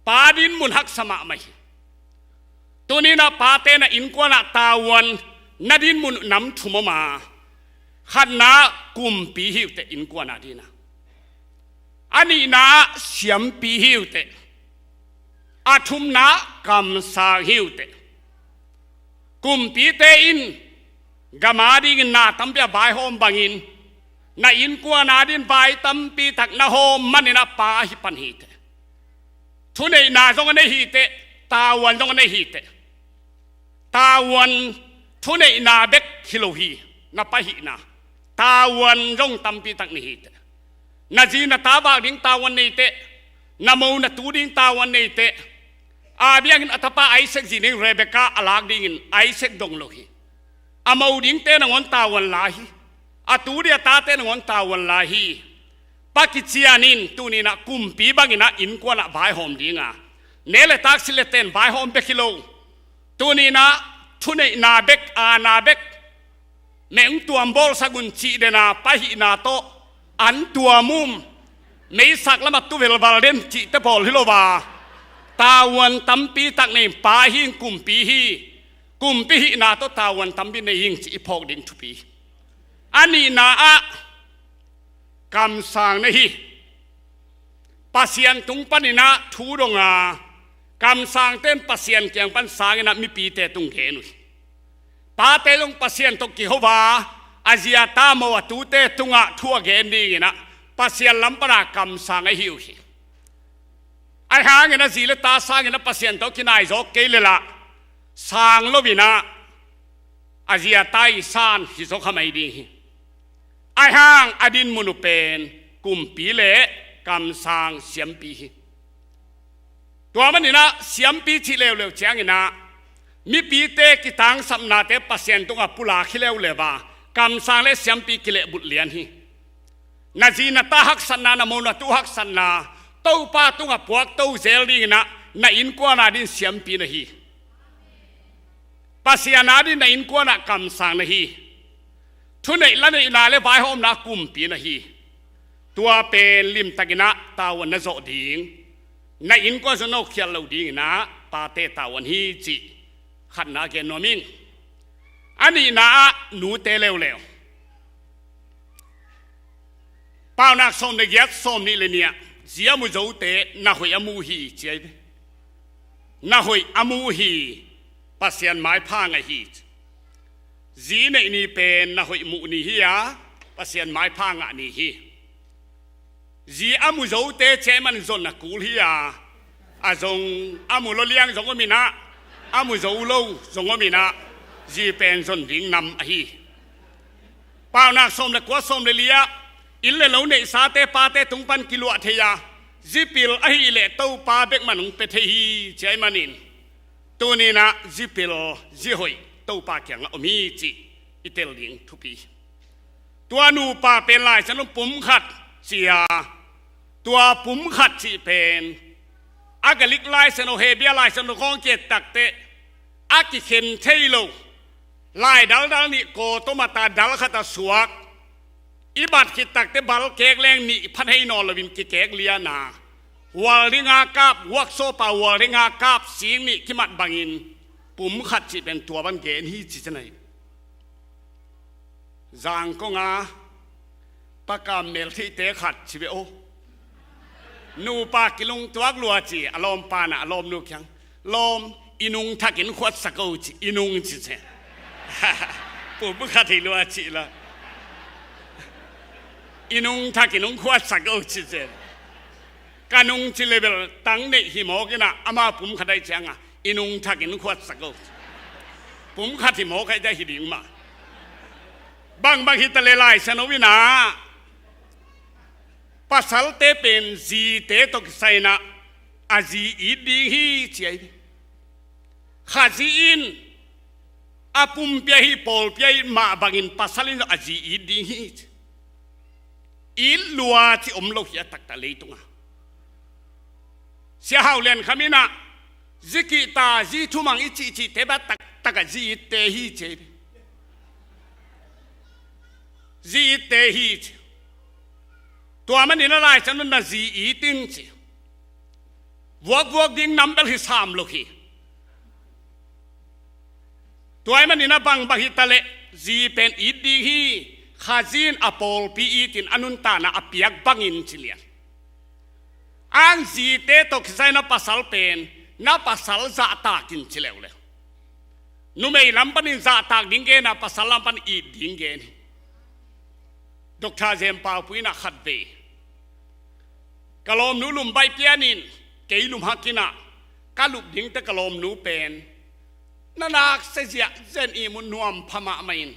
Pa dinmun haksa mahmah hi. Tuni in ah pate na innkuan ah tavuan na dinmun nam thum om a, khatna kumpi hi uh teh innkuan a ding a. A nihna siampi hi uh teh. A thumna kamsang hi uh teh. Kumpite in gam a dingin na tampi a vaihawm bangin na innkuan a dingin vai tampi tak na hawm manin ah pa hi pan hi teh. Thuneihna zong a nei hi teh, tavuan zong a nei hi teh. Tavuan thuneihna bek hi lo hi, na pa hihna. Tavuan zong tampi tak nei hi teh. Na zi na ta vak ding tavuan nei teh. Na mo na tu ding tavuan nei teh. A biakinn a tapa Isaac zi ding Rebecca a lak dingin Isaac dong lo hi. A mo dingte nangawn tavuan la hi. A tu ding a tate nangawn tavuan la hi. Pa kician in tuni in ah kumpi bangin ah innkuan ah vaihawm ding a, ne le tak, si le ten vaihawm bek hi lo. Tuni in ah thuneihna bek, aana bek, meng tuam bawlsak un cih den a pa hihna tawh an tuam um, meisak lamah tu velval den cihte pawl hi lo a, tavuan tampi tak nei in pa hi in, kumpi hi. Kumpi hihna tawh tavuan tampi nei hi in cih i phawk ding thupi. A nihna ah kamsang na hi. Pasian tung paninah thu dong a, kamsangte in Pasian kiang pan sang inah mipite tung gen uh hi. Pate zong Pasian tawh kiho a, a zi a ta mo a tute tungah thu a gen dinginah Pasian lam pana kamsang ahi uh hi. Ahi hangin a zi le ta sangin a Pasian tawh kinai zawk kei lelah sang loinah a zi a ta i san hi zawk hamai ding hi. Ahi hang a dinmun uh pen kumpi le kamsang siampi hi. Tua maninah siampi cih leuleu cianginah mipite kitangsapnate Pasian tungah pulak hi leuleu a, kamsang le siampi kilehbulh lian hi. Na zi na ta haksatna, na mo na tu haksatna Topa tungah puakto zel dinginah na innkuan a din siampi na hi. Pasian a din na innkuanah kamsang na hi. Thuneih la neihna le vaihawmna kumpi na hi. Tua pen limtakinah tavuan na zawh ding, na innkuan zong na khial lo dinginah pate tavuan hi cih khatna gen nuam ing. A nihna ah nute leuleu. Paunak sawm le giat, sawm nih le nih ah, zi a mu zote na hoih a mu hi ci ahi ve. Na hoih a mu hi, Pasian maipha ngah hi. Zi neih ni pen na hoih muh ni hi a, Pasian maipha ngah ni hi. Zi a mu zote ci ahih manin zon a kul hi a, a zong a mu lo liang zong om inah, a mu zo lo zong om inah, zi pen zon ding nam ahi. Paunak sawm le kua, sawm le li ah, inn le lo neihsate pate tung pan kiluah thei a, zipil ahih leh Topa bek man hong pia thei hi ci ahih manin, tuninah zipil zihoih Topa kiangah om hi cih i tel ding thupi. Tua nupa pen Lai Siangtho pum khat ci a, tua pum khat cih pen a Galik Lai Siangtho, Hebru Lai Siangtho khawng ki-et takteh a kikhen thei lo, lai daldal nih kawtom a ta dal khat a suak, i bat khit takteh bal kek leng nih pha thei nawn loin kikek lian a, hual dinga kap, workshop a hual dinga kap sing nih kimat bangin pum khat cih pen tua bang gen hi ci ci na hi. Zangkong a pakam meltheihte khat ci ve aw. Nupa kilungtuak lua ci, a lawmpa na a lawmnu kiang, lawm, i nung thakin khuatsak o ci, i nung ci ci. Pum khat hi lua ci la. I nung thakin hong khuatsak o ci ci. Ka nung ci le bel tang neih hi mawk inah, ama pum khat ahih cianga i nung thakin khuatsak o. Pum khat hi mawk ahih ciang hi ding mah. Bangbang hi ta le Lai Siangtho inah pasalte pen zite tawh kisai inah a zi it ding hi ci ahi. Khazi in a pumpi ahi, pawlpi ahi mah bangin pasal in a zi it ding hi ci. It lua ci om lo hi a taktak leitungah. Sia Hau Lian Kham inah zi kihta, zi thumang i cihcihte bek taktak a zi itte hi ci. Zi itte hi ci. Tua manin a Lai Siangtho na zi it in ci. Vuakvuak ding nam bel hi sam lo hi. Tua ahih manin a bangbang hi ta leh zi pen it ding hi, Khazi in a pawlpi itin a nuntakna a piak bangin ci lian. Ang zite tawh kisai na pasal pen na pasal zahtak in ci leuleu. Numei lam panin zahtak ding gen a, pasal lam pan it ding gen hi. Doctor Jem Pau Pu inah khatvei ka lawmnu lum baih pianin kei lum hak inah ka lup dingte ka lawmnu pen na nak se ziahziah in ihmu nuam pha mahmah in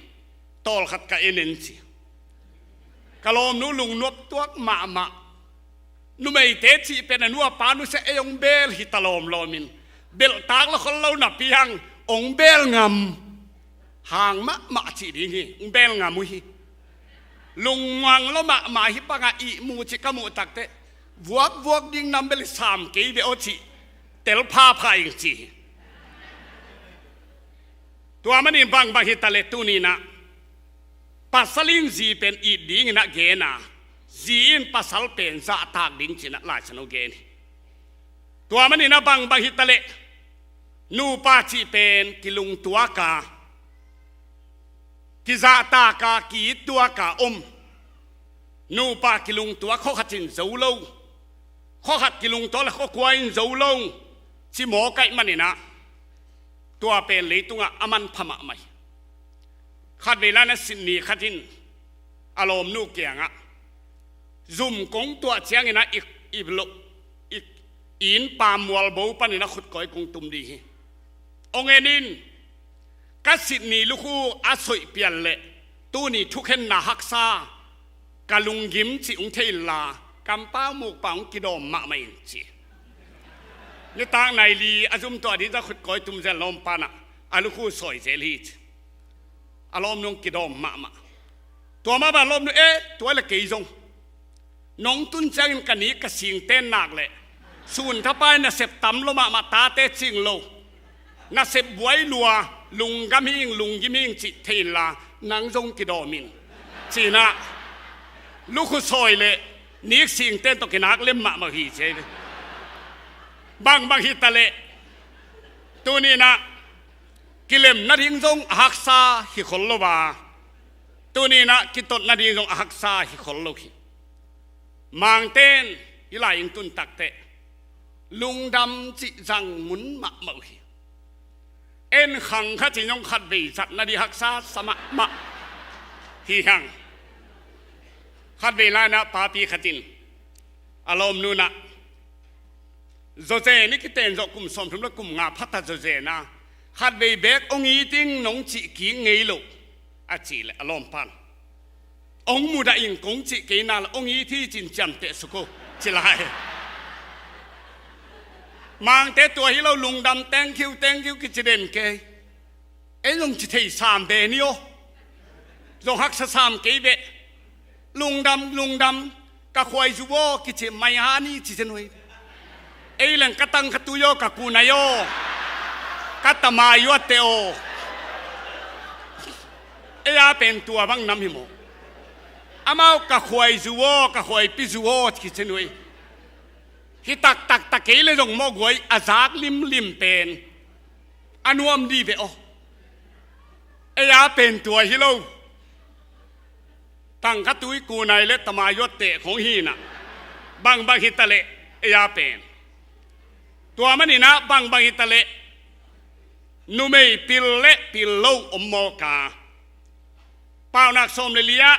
tawlkhat ka en en ci. Ka lawmnu lungnuam tuak mahmah. Numeite cih pen a nu a pa nusia ei hong beel hi ta lawmlawmin belhtak lo khol lo napi hang hong beel ngam. Hang mahmah cih ding hi, hong beel ngam uh hi. Lungmuang lo mahmah hi bangah ihmu cih ka muh takteh vuakvuak ding nam bel hi sam kei ve aw cih tel phapha ing ci hi. Tua manin bangbang hi ta leh tuninah pasal in zi pen it dinginah gen a, zi in pasal pen zahtak ding cinah Lai Siangtho gen hi. Tua maninah bangbang hi ta leh nupa cih pen kilungtuak a, kizahtak a, ki-it tuak a om. Nupa kilungtuak khawkhat in zo lo. Khua khat kilungtuak le khua kua in zo lo, ci mawk ahih manin ah, tua pen leitungah a manpha mahmah hi. Khatvei lai-in ah Sydney khat in a lawmnu kiangah, zum kong tuah ciangin ah i, i lo, i, i innpa mualbo panin ah khutkawi kong tum ding hi. Hong en in, ka Sydney lukhu a soih pian leh tuni thukhenna haksa ka lunggim cih hong thei inla, kampau mukpa hong kidawm mahmah in, ci. Nitak nai li a zum tuah ding zah khutkawi tum zel lawmpa in ah a lukhu sawi zel hi, ci. A lawmnu hong kidawm mahmah. Tua mah bang lawmnu, eh, tua le kei zong, nong tun ciangin ka nik ka singten nak leh, sun thapai nasep tam lo mahmah, tate cing lo, nasep buai lua, lunggam hing, lunggim hing cih thei inla, nang zong kidawm in, ci-in ah lukhu sawi leh nik singten tawh kinak lem mahmah hi, ci. Bangbang hitaleh, tuni-in ah kilem nading zong a haksa hi khol lo a, tuni-in ah kitot nading zong a haksa hi khol lo hi. Mangte'n hih lai-in tun takteh lungdam cih zang mun mahmah uh hi. En khang khat in zong khatvei zat nading haksa sa mahmah hi hang. Khatvei lai-in ah papi khat in a lawmnu in ah, zawzen i kiten zawh kum sawmthum le kum nga pha ta zawzen a, khatvei beek hong it ing, nong cih kik ngei lo, a cih leh a lawmpa in, hong mudah ing, kong cih kei na leh hong it hi, ci-in ciamteh suk o, ci lai. Mangte tua hi lo, lungdam, thank you, thank you kici den kei. Ei zong ci thei sam ve ni aw. Zong haksa sam kei ve. Lungdam, lungdam, ka khuaizu aw kici mai ha ni ci zen uh hi. Ei leng ka tangkha tui aw, ka kunai aw, ka tama yuatte aw. Ei a pen tua bang nam hi maw. Amau ka khuaizu aw, ka khuaipizu aw kici zen uh hi. Hi taktak ta kei le zong mawh guai a zak limlim pen a nuam dih ve aw. Ei a pen tua hi lo. Tangkha tui, kunai le tama yuatte khong hi-in ah, bangbang hitaleh ei a pen. Tua manin ah bangbang hitaleh numei pil le pil lo om mawk a. Paunak sawm le li ah,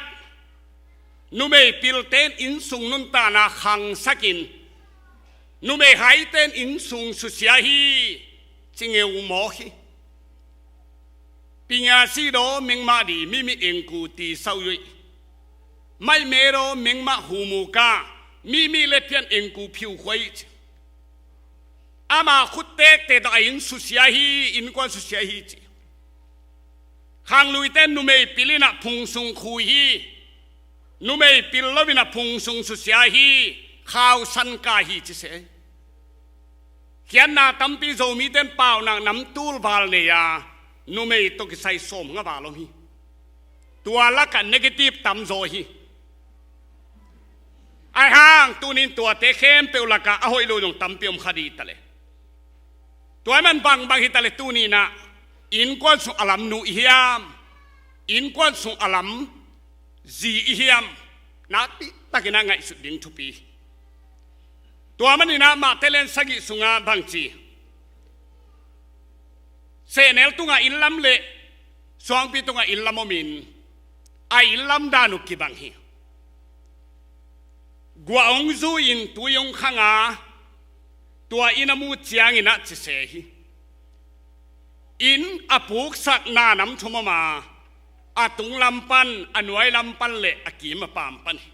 numei pilte'n innsung nuntakna khangsakin, numei haite'n innsung susia hi, ci ngeu mawk hi. Pinga si daw mengmah di, mimi engku ti sau yui. Mai me daw mengmah hu mu ka, mimi le pian engku phiu khuai ci. Ama khut tektek tawh a inn susia hi, innkuan susia hi ci. Khangluite numei pil in ah phungsung khui hi. Numei pil lo in ah phungsung susia hi. Khausan ka hi ci se. Khiatna tampi Zomite'n paunak nam tul val nei a, numei tawh kisai sawm nga val om hi. Tua lakah negative tamzaw hi. Ahi hang tunin tuate khempeuh lakah a hoih lo zong tampi om kha dih taleh. Tua ahih man bangbang hitaleh tuni-in ah innkuan sung a lam nu i hiam, innkuan sung a lam zi i hiam, nakpi takin ah ngaihsut ding thupi. Tua manin ah Mate lian sagih sungah bangci, sehnel tungah inn lam le suangpi tungah inn lam omin, a inn lam dan uh kibang hi. Guah hong zui-in tui hong khang a, tua inn a mu ciangin ah ci se hi. Inn a puksak na nam thum om a, a tung lam pan, a nuai lam pan le a kim a paam pan hi.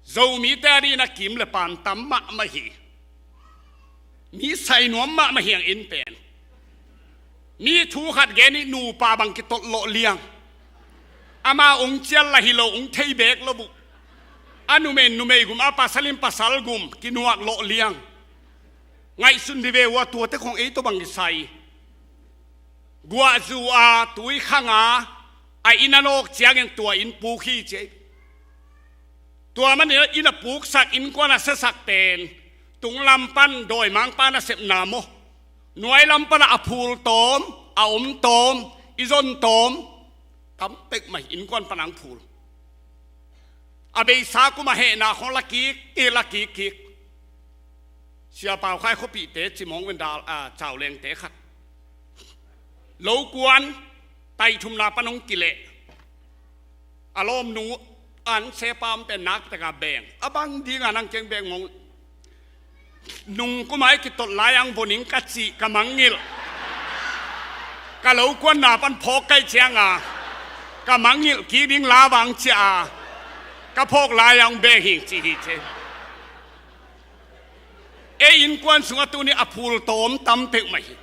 Zomite a dingin a kim le paam tam mahmah hi. Mi sai nuam mahmah hi ang inn pen. Mi thu khat gen hi, nupa bang kitolh lawh liang. Ama hong cial lah hi lo, hong thei beek lo uh. A numei in numei gum, a pasal in pasal gum, kinuak lawh liang. Ngaihsun dih ve uh a, tuate khong ei tawh bang kisai. Guah zu a, tui khang a, a inn a nawk ciangin tua inn puk hi ci. Tua manin inn a puksak, innkuan a siasak pen, tung lam pan dawimangpa nasepna maw, nuai lam pan a phul tawm, a om tawm, i zon tawm, tam pek mah hi, innkuan pan ang phul. A beisa kum a hehna khong la kik, i la kik kik. Sia Pau Khai khuapihte cimawng vendal a caulengte khat lokuan taihthumna pan hong kileh. A lawmnu an sepa om pen nakpitaka beng a bang dinga nang keng beng mong. Nungkumai kitot lai ang voning ka cih ka mangngilh. Ka lokuanna pan phawk kaih cianga ka mangngilh kik ding lavang ciah a ka phawk lai ang beng hing cih hi ce. Ei innkuan sungah tuni a phul tawm tam peuhmah hi.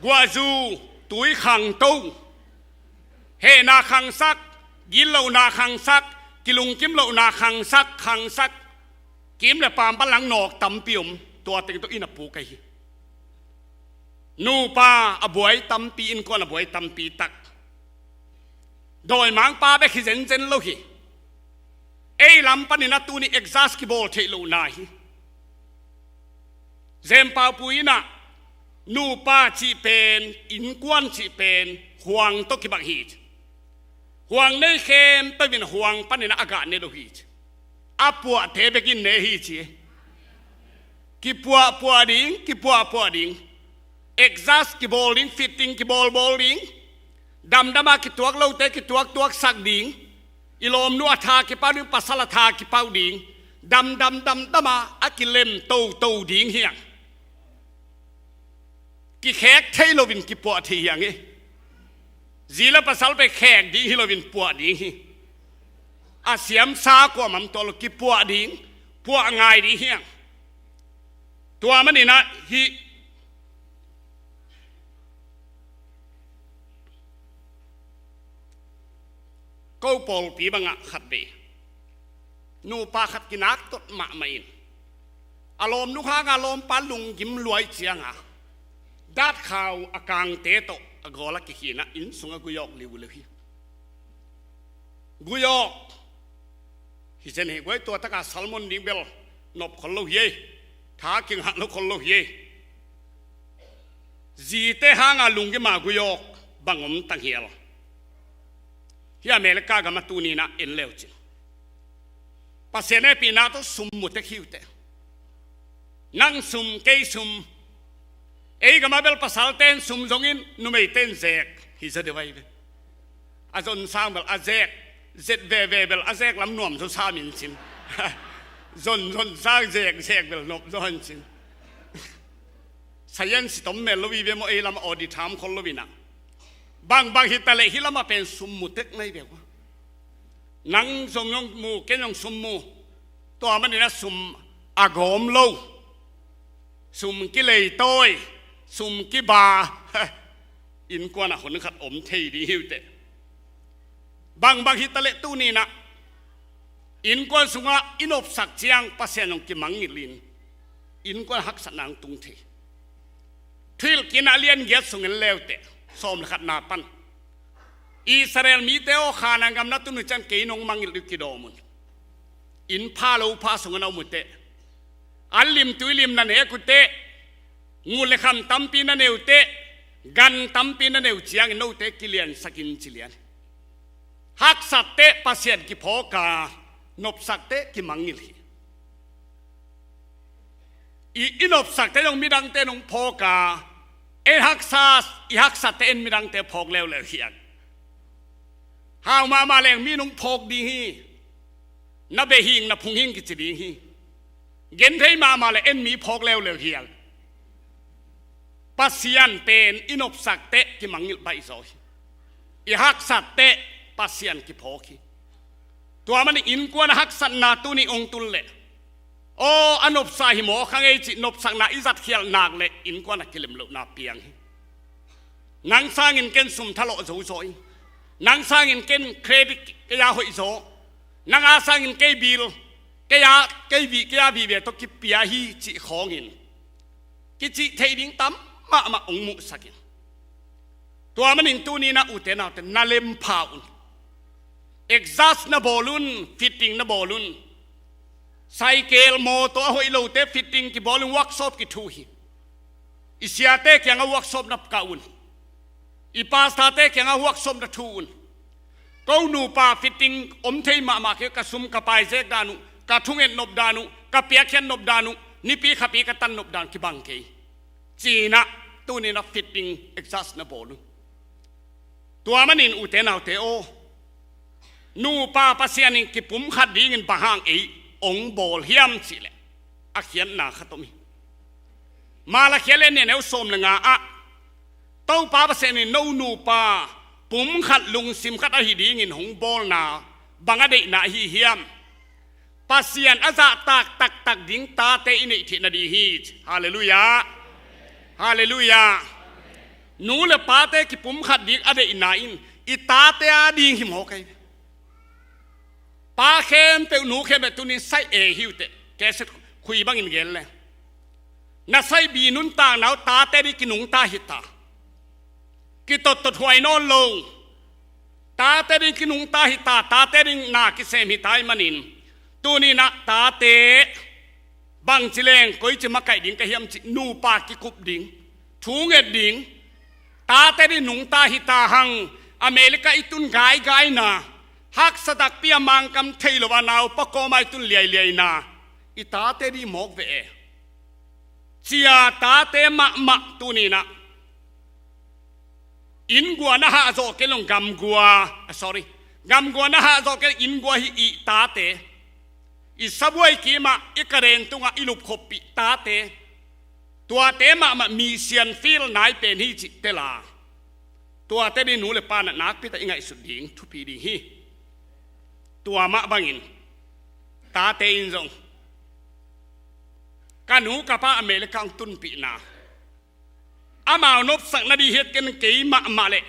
Guahzu, tui khangto, hehna khangsak, gitlohna khangsak, kilungkim lohna khangsak, khangsak. Kim le pam palang nawk tampi om, tua teng tawh inn a puk ahi. Nupa a buai tampi, innkuan a buai tampi tak. Dawimangpa bek hi zenzen lo hi. Ei lam panin a tuni exhaust kibawl theih lohna hi. Zempaupu innah nupa cih pen, innkuan cih pen huang tawh kibang hi. Huang nei khempeuh in huang panin a gah ne lo hi. A puahte bekin ne hi ci. Kipuahpuah ding, kipuahpuah ding. Exhaust kibawl ding, fitting kibawlbawl ding. Damdama kituak lote kituaktuaksak ding. I lawmnu a tha kipau ding, pasal a tha kipau ding. Damdam damdama a kilem toto ding hiang. Kikhek thei loin kipuah thei hiang hi. Zi le pasal pen khek ding hi loin puah ding hi. A siamsa kuamah tuah lo, kipuah ding, puah ngai ding hiang. Tua maninah hih ko pawlpi bangah khat vei nupa khat kinaktot mahmah in a lawmnu hanga lawmpa lunggim luai cianga datkhau a kangte tawh a gawla kikhinah inn sungah guyawk liuleu hi. Guyawk hi zen hi. Guai, tua taka salmon ding bel nop khol lo hi ei. Tha kingah lo khol lo hi ei. Zite hanga lunggima guyawk bang om tanghial. Hi America gama tuninah en leucin Pasian hehpihna tawh sum mutek hiute. Nang sum, kei sum. Ei gama bel pasalten sum zongin numeiten zek hi za deuh ai ve. A zonsang bel a zek, zet veve bel a zek lam nuam zo sa min cin. Zon zonsang zek zek bel nop zo han cin. Science tom mel lo i ve maw, ei lam audit ham khol lo inah. Bangbang hitaleh hi lamah pen sum mutek nai ve. Nang zong zong mu, ken zong sum mu. Tua maninah sum a gawm lo. Sum kileitawi, sum kiba. Innkuanah hun khat om thei ding hiute. Bangbang hitaleh tuninah innkuan sungah i nopsak ciang Pasian zong kimangngilhin innkuan haksatna ang tung thei. Thuhilhkikna lian giat sung en leute, sawm le khatna pan. Israel mite aw, Khanaan gam na tun uh ciang kei nong mangngilh uh kidawm un. Inn pha lo pha sungah na om uh teh. An lim tui lim na nek uh teh. Ngut le kham tampi na ne uh teh. Gan tampi na ne uh ciangin note kiliansakin ci lian. Haksat teh Pasian kiphawk a, nopsak teh kimangngilh hi. I, i nopsak teh zong midangte nong phawk a, en haksa, i haksat teh en midangte phawk leuleu hiang. Hau mahmah leng mi nong phawk ding hi. Na beh hing, na phung hing kici ding hi. Genthei mahmah le en mi phawk leuleu hiang. Pasian pen i nopsak teh kimangngilh baih zaw hi. I haksat teh Pasian kiphawk hi. Tua manin innkuan a haksatna tuni ong tul leh, aw, a nopsa hi mawk kha ngei cih nopsakna i zatkhialh nak leh innkuan a kilem lohna piang hi. Nang sangin ken sum thalawh zozaw in. Nang sangin ken credit kei a hoih zaw. Nang a sangin kei bil, kei a, kei vih, kei a vih ve tawh kipia hi cih khawngin kicih theih ding tam mahmah ong muhsak in. Tua manin tuninah ute naute na lempha un. Exhaust na bawl un, fitting na bawl un. Cycle, mawtaw a hoih lote fitting kibawl un, workshop kithu hi. I siate kiangah workshop na kah un. I pastorte kiangah workshop na thu un. Ko nupa fitting om thei mahmah kei, ka sum ka pai zek dan uh, ka thunget nop dan uh, ka piakkhiat nop dan uh, Nipi khapi ka tan nop dan kibang kei. Ci-in ah tuni-in ah fit ding exercise na bawl un. Tua manin ute naute aw, nupa Pasian in kipumkhat dingin bang hang ei hong bawl hiam cih leh a khiatna khat om hi. Malakhi a lian nih a neu sawm le nga ah Topa Pasian in no nupa pumkhat lungsim khat ahi dingin hong bawlna bang a deihna ahi hiam? Pasian a zahtak taktak ding tate i neih theih nading hi. Halleluiah. Halleluiah. Nu le pate kipumkhat ding a deihna in i tate a ding hi mawk ei. Pa khempeuh, nu khempeuh tuni sai e hi uh teh. Keset khui bangin gen le na sai bi nuntakna uh tate ding kinungta hi ta. Kitottot huai nawn lo. Tate ding kinungta hi ta, tate ding na kisem hi ta ahih manin tuni-in ah tate bangci leng koici makaih ding ka hiam cih nupa kikup ding, thu nget ding. Tate ding nungta hi ta hang. America i tun gaigai na, haksa takpi a Mangkam thei lo a naupa kawm a i tun liailiai na, i tate ding mawk ve e. Cia tate mahmah tuni-in ah inngua na hahzawh kei lo gamgua, ah, sorry, gamgua na hahzawh kei lo inngua hi i tate. I sabuai kimah i karen tungah i lupkhoppih tate. Tuate mahmah mission field nai pen hi cih tel a, tuate ding nu le pa in ah nakpi tak i ngaihsut ding thupi ding hi. Tua mah bangin tate in zong ka nu ka pa America hong tunpihna, amau nopsak nading hi a, ken kei mahmah le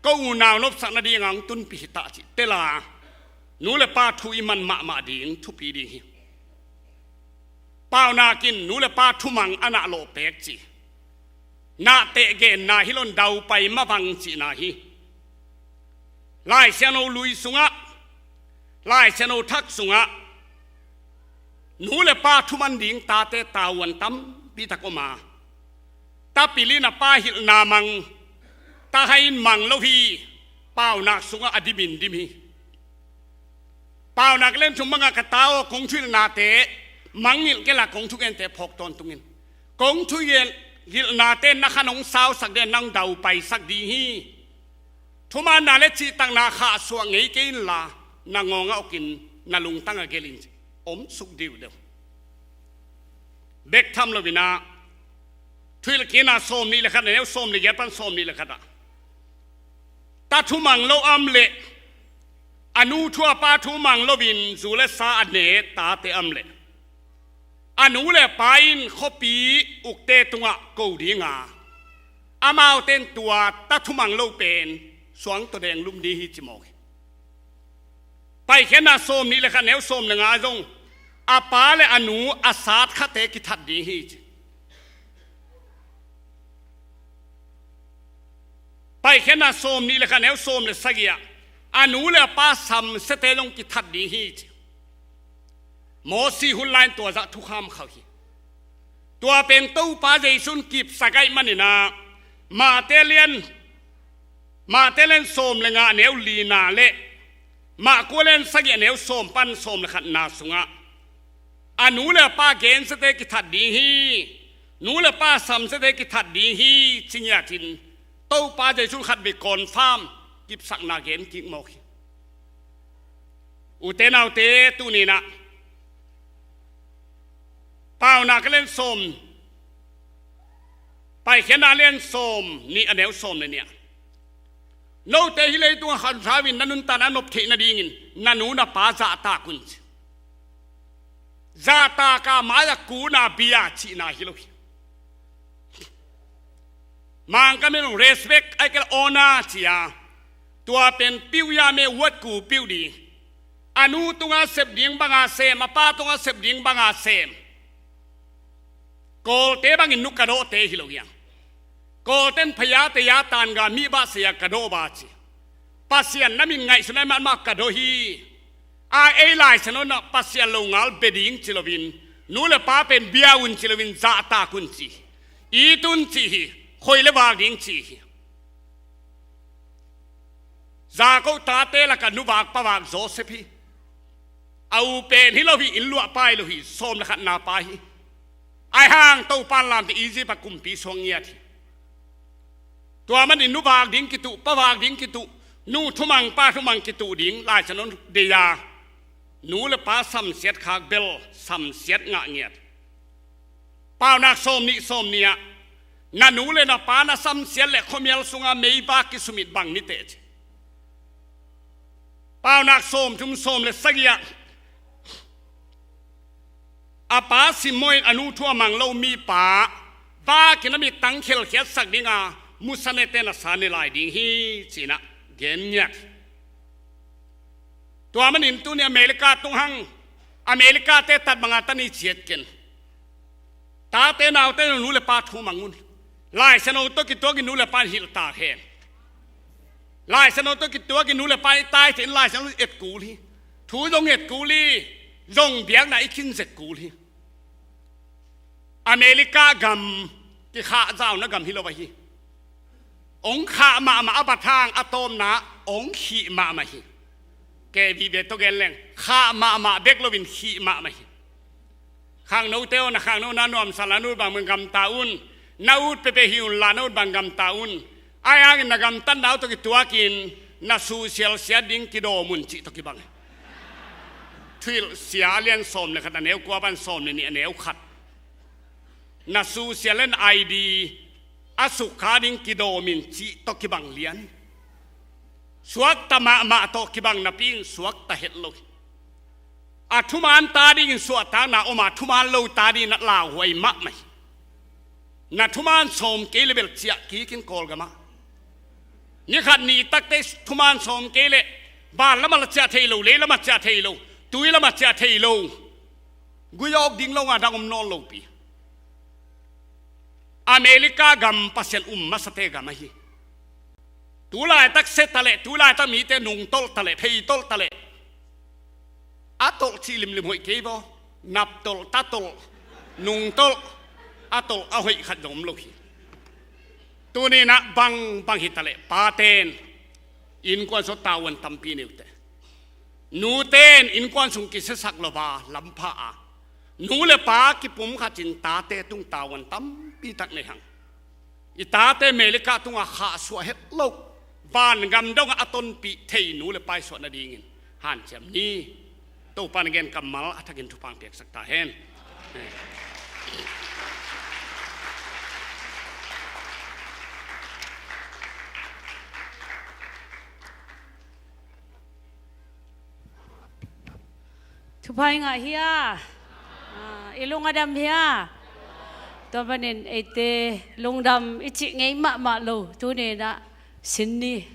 ka unau nopsak nading a hong tunpih hi ta cih tel a, nu le pa thu i man mahmah ding thupi ding hi. Paunak in nu le pa thumang a nah lawh pek ci. Nahteh genna hi lo in daupai mavang cihna hi. Lai Siangtho lui sungah, Lai Siangtho thak sungah nu le pa thuman ding tate tavuan tampi tak om a, tapil in a pa hilhna mang, tahai in mang lo hi. Paunak sungah a dimin dim hi. Paunak lian thum bangah ka ta aw, kong thuhilhnate mangngilh kei la, kong thugente phawk tawntung in. Kong thuhilhnate na khan hong sausak ding, nang daupaisak ding hi. Thumanna le cihtakna khahsuah ngei kei inla, na ngawng ah okin, na lungtang ah gelh in ci. Om suk diudeu. Bek tham lo in ah, Thuhilhkikna sawm nih le khat, a neu sawm le giat pan sawm nih le khat ah, ta thumang lo a om leh, a nu thu a pa thu mang loin zu le sa a ne tate a om leh, a nu le pa in khuapi ukte tungah ko ding a, amaute in tua ta thumang lo pen suang tawh deng lum ding hi ci mawk hi. Paikhiatna sawm nih le khat, neu sawm le nga zong, a pa le a nu a sat khate kithat ding hi ci. Paikhiatna sawm nih le khat, neu sawm le sagih ah, a nu le a pa samsiate zong kithat ding hi ci. Mosi hun lai in tua zah thukham khauh hi. Tua pen Topa Jesu in kipsak ahih manin ah, Mate lian, Mate lian sawm le nga, neu lina le Marka lian sagih, neu sawm pan sawm le khatna sungah, a nu le a pa gensiate kithat ding hi, nu le pa samsiate kithat ding hi ci ngiat in, Topa Jesu in khatvei confirm, kipsakna gen kik mawk hi. Ute naute, tuni in ah Paunak a lian sawm, Paikhiatna a lian sawm nih, a neu sawm le nih ah, note hih leitungah khanthau in na nuntakna nop theih nadingin na nu na pa zahtak un ci. Zahtak a mai-ah kun a bia cihna hi lo hi. Mangkam in respect, ahih kei leh honor ci a, tua pen piu ya me wat ku piu ding. A nu tungah sep ding banga sem, a pa tungah sep ding banga sem. Kawlte bangin nu ka dawhte hi lo hi a. Kawlten phaya teya tanga mihbah saya ka dawh ba ci. Pasian na min ngaihsun ahih man mah ka dawh hi. A ei Lai Siangtho in ah Pasian longal bia ding ci loin, nu le pa pen bia un ci loin, zahtak un ci hi. It un ci hi. Khoi le vak ding ci hi. Jakob tate lakah nuvak pavak Joseph hi. A u pen hi lo hi, inn luahpa hi lo hi, sawm le khatna pa hi. Ahi hang Topan lamte Egypt a kumpi suak ngiat hi. Tua manin nu vak ding kituh, pa vak ding kituh, nu thumang pa thumang kituh ding Lai Siangtho deih a, nu le pa samsiat khak bel samsiat ngah ngiat. Paunak sawm nih sawm nih ah, na nu le na pa na samsiat leh khuamial sunga meivak kisumit bang ni teh ci. Paunak sawm thum sawm le sagih ah, a pa simmawhin a nu thu a mang lo mipa vakin a mittang khelkhiatsak dinga musanete na sa ne lai ding hi, ci-in ah gen ngiat. Tua manin tuni America tung hang, America-te tat banga ta ni ciat ken. Tate naute nu le pa thu mang un. Lai Siangtho tawh kituakin nu le pa in hilh ta hen. Lai Siangtho tawh kituakin nu le pa i tai theih in Lai Siangtho et kul hi. Thu zong et kul hi. Zong biakna i khin zek kul hi. America gam kikhah zauna gam hi lo ahi. Ong khah mahmah a, bat hang a tawpna ong khih mahmah hi. Kei vive tawh gen leng khah mahmah bek loin khih mahmah hi. Khangnote aw, na khangno na nuamsa la na ut bang gamta un. Na ut peuhpeuh hi unla na ut bang gamta un. Ahi hangin na gamtatna uh tawh kituakin na susial siat ding kidawm un cih tawh kibang hi. Thuhilhsia a lian sawm le khat a neu kua pan sawm le nih a neu khat. Na susial in I D a sukha ding kidawm in cih tawh kibang lian hi. Suakta mahmah tawh kibang napi in suakta het lo hi. A thuman ta dingin suahtakna om a, thuman lo ta dingin a lauhuai mahmah hi. Na thuman sawm kei le bel ciah kikin Kawlgam ah. Ni khat ni takte thuman sawm kei le van lamah la ciah thei lo, lei lamah ciah thei lo, tui lamah ciah thei lo. Gui awk ding lo nga dang om nawn lo pi. America gam Pasian um masate gam ahi. Tulaitak se ta leh, tulaitak mite nungtolh ta leh, pheitolh ta leh, a tolh cih limlim hoih kei vaw. Naptolh, tatolh, nungtolh, a tolh a hoih khat zong om lo hi. Tuni-in ah bangbang hi ta leh, paten innkuan sung tavuan tampi nei uh teh. Nute in innkuan sung kisiasak lo a, lampha a, nu le pa kipumkhat in tate tung tavuan tampi tak nei hang. I tate America tungah khahsuah het lo, vangam dongah a tonpih thei nu le pa i suah nadingin hanciam ni. Topa na gen kammal a thakin thupha piaksak ta hen. Thupha i ngah hia? Ah, i lung a dam hia? Tua manin eite lungdam i cih ngei mahmah lo, tuni-in ah sin ni.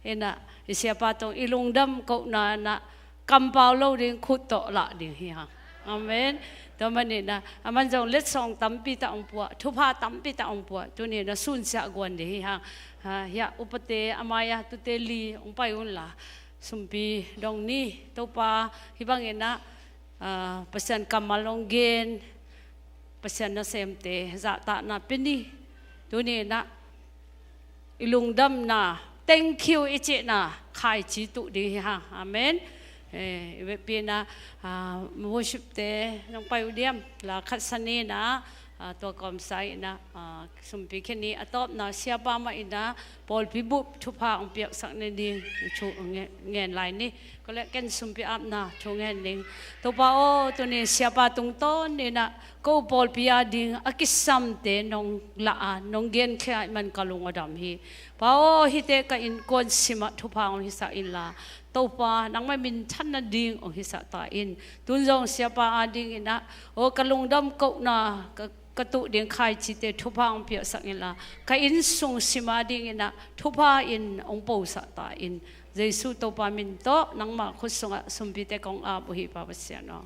In ah i siapa tawh i lungdam kohna in ah kampau lo ding, khut tawh lah ding hi hang. Amen. Tua manin ah aman zong letsong tampi tak hong puah, thupha tampi tak hong puah, tuni-in ah sunsiah guan ding hi hang. Ha, hiah upate a mai-ah tute li hong pai unla sumpi dong ni. Topa, hih bangin ah, ah, Pasian kammal hong gen, Pasian nasemte zahtakna pia ni. Tuni-in ah i lungdamna, thank you i cihna khaici tuh ding hi hang. Amen. Eh, i vekpi-in ah, ah, worship-te nong pai uh diam? La khat sa ni-in ah, ah, tua kawmsa in ah, ah, sumpi khen ni. A tawpna siapa mah in ah pawlpi bup thupha hong piaksak nading thu nge-, ngen lai ni. Kole ken sumpi apna thu ngen ning. Topa aw, tuni siapa tungtawn in ah ko pawlpi ading a kisamte nong lah a, nong genkhia ahih man ka lung a dam hi. Pa aw, hihte ka innkuan simah thupha hong hisak inla, Topa, nangmah minthan nading hong hisak ta in. Tun zong siapa adingin ah, aw, ka lungdam kohna, ka, ka tuh ding khaicite thupha hong piaksak inla, ka innsung sim adingin ah thupha in hong posak ta in. Jesu Topa min tawh nangmah khut sungah sumpite kong ap uh hi, Pa Pasian aw.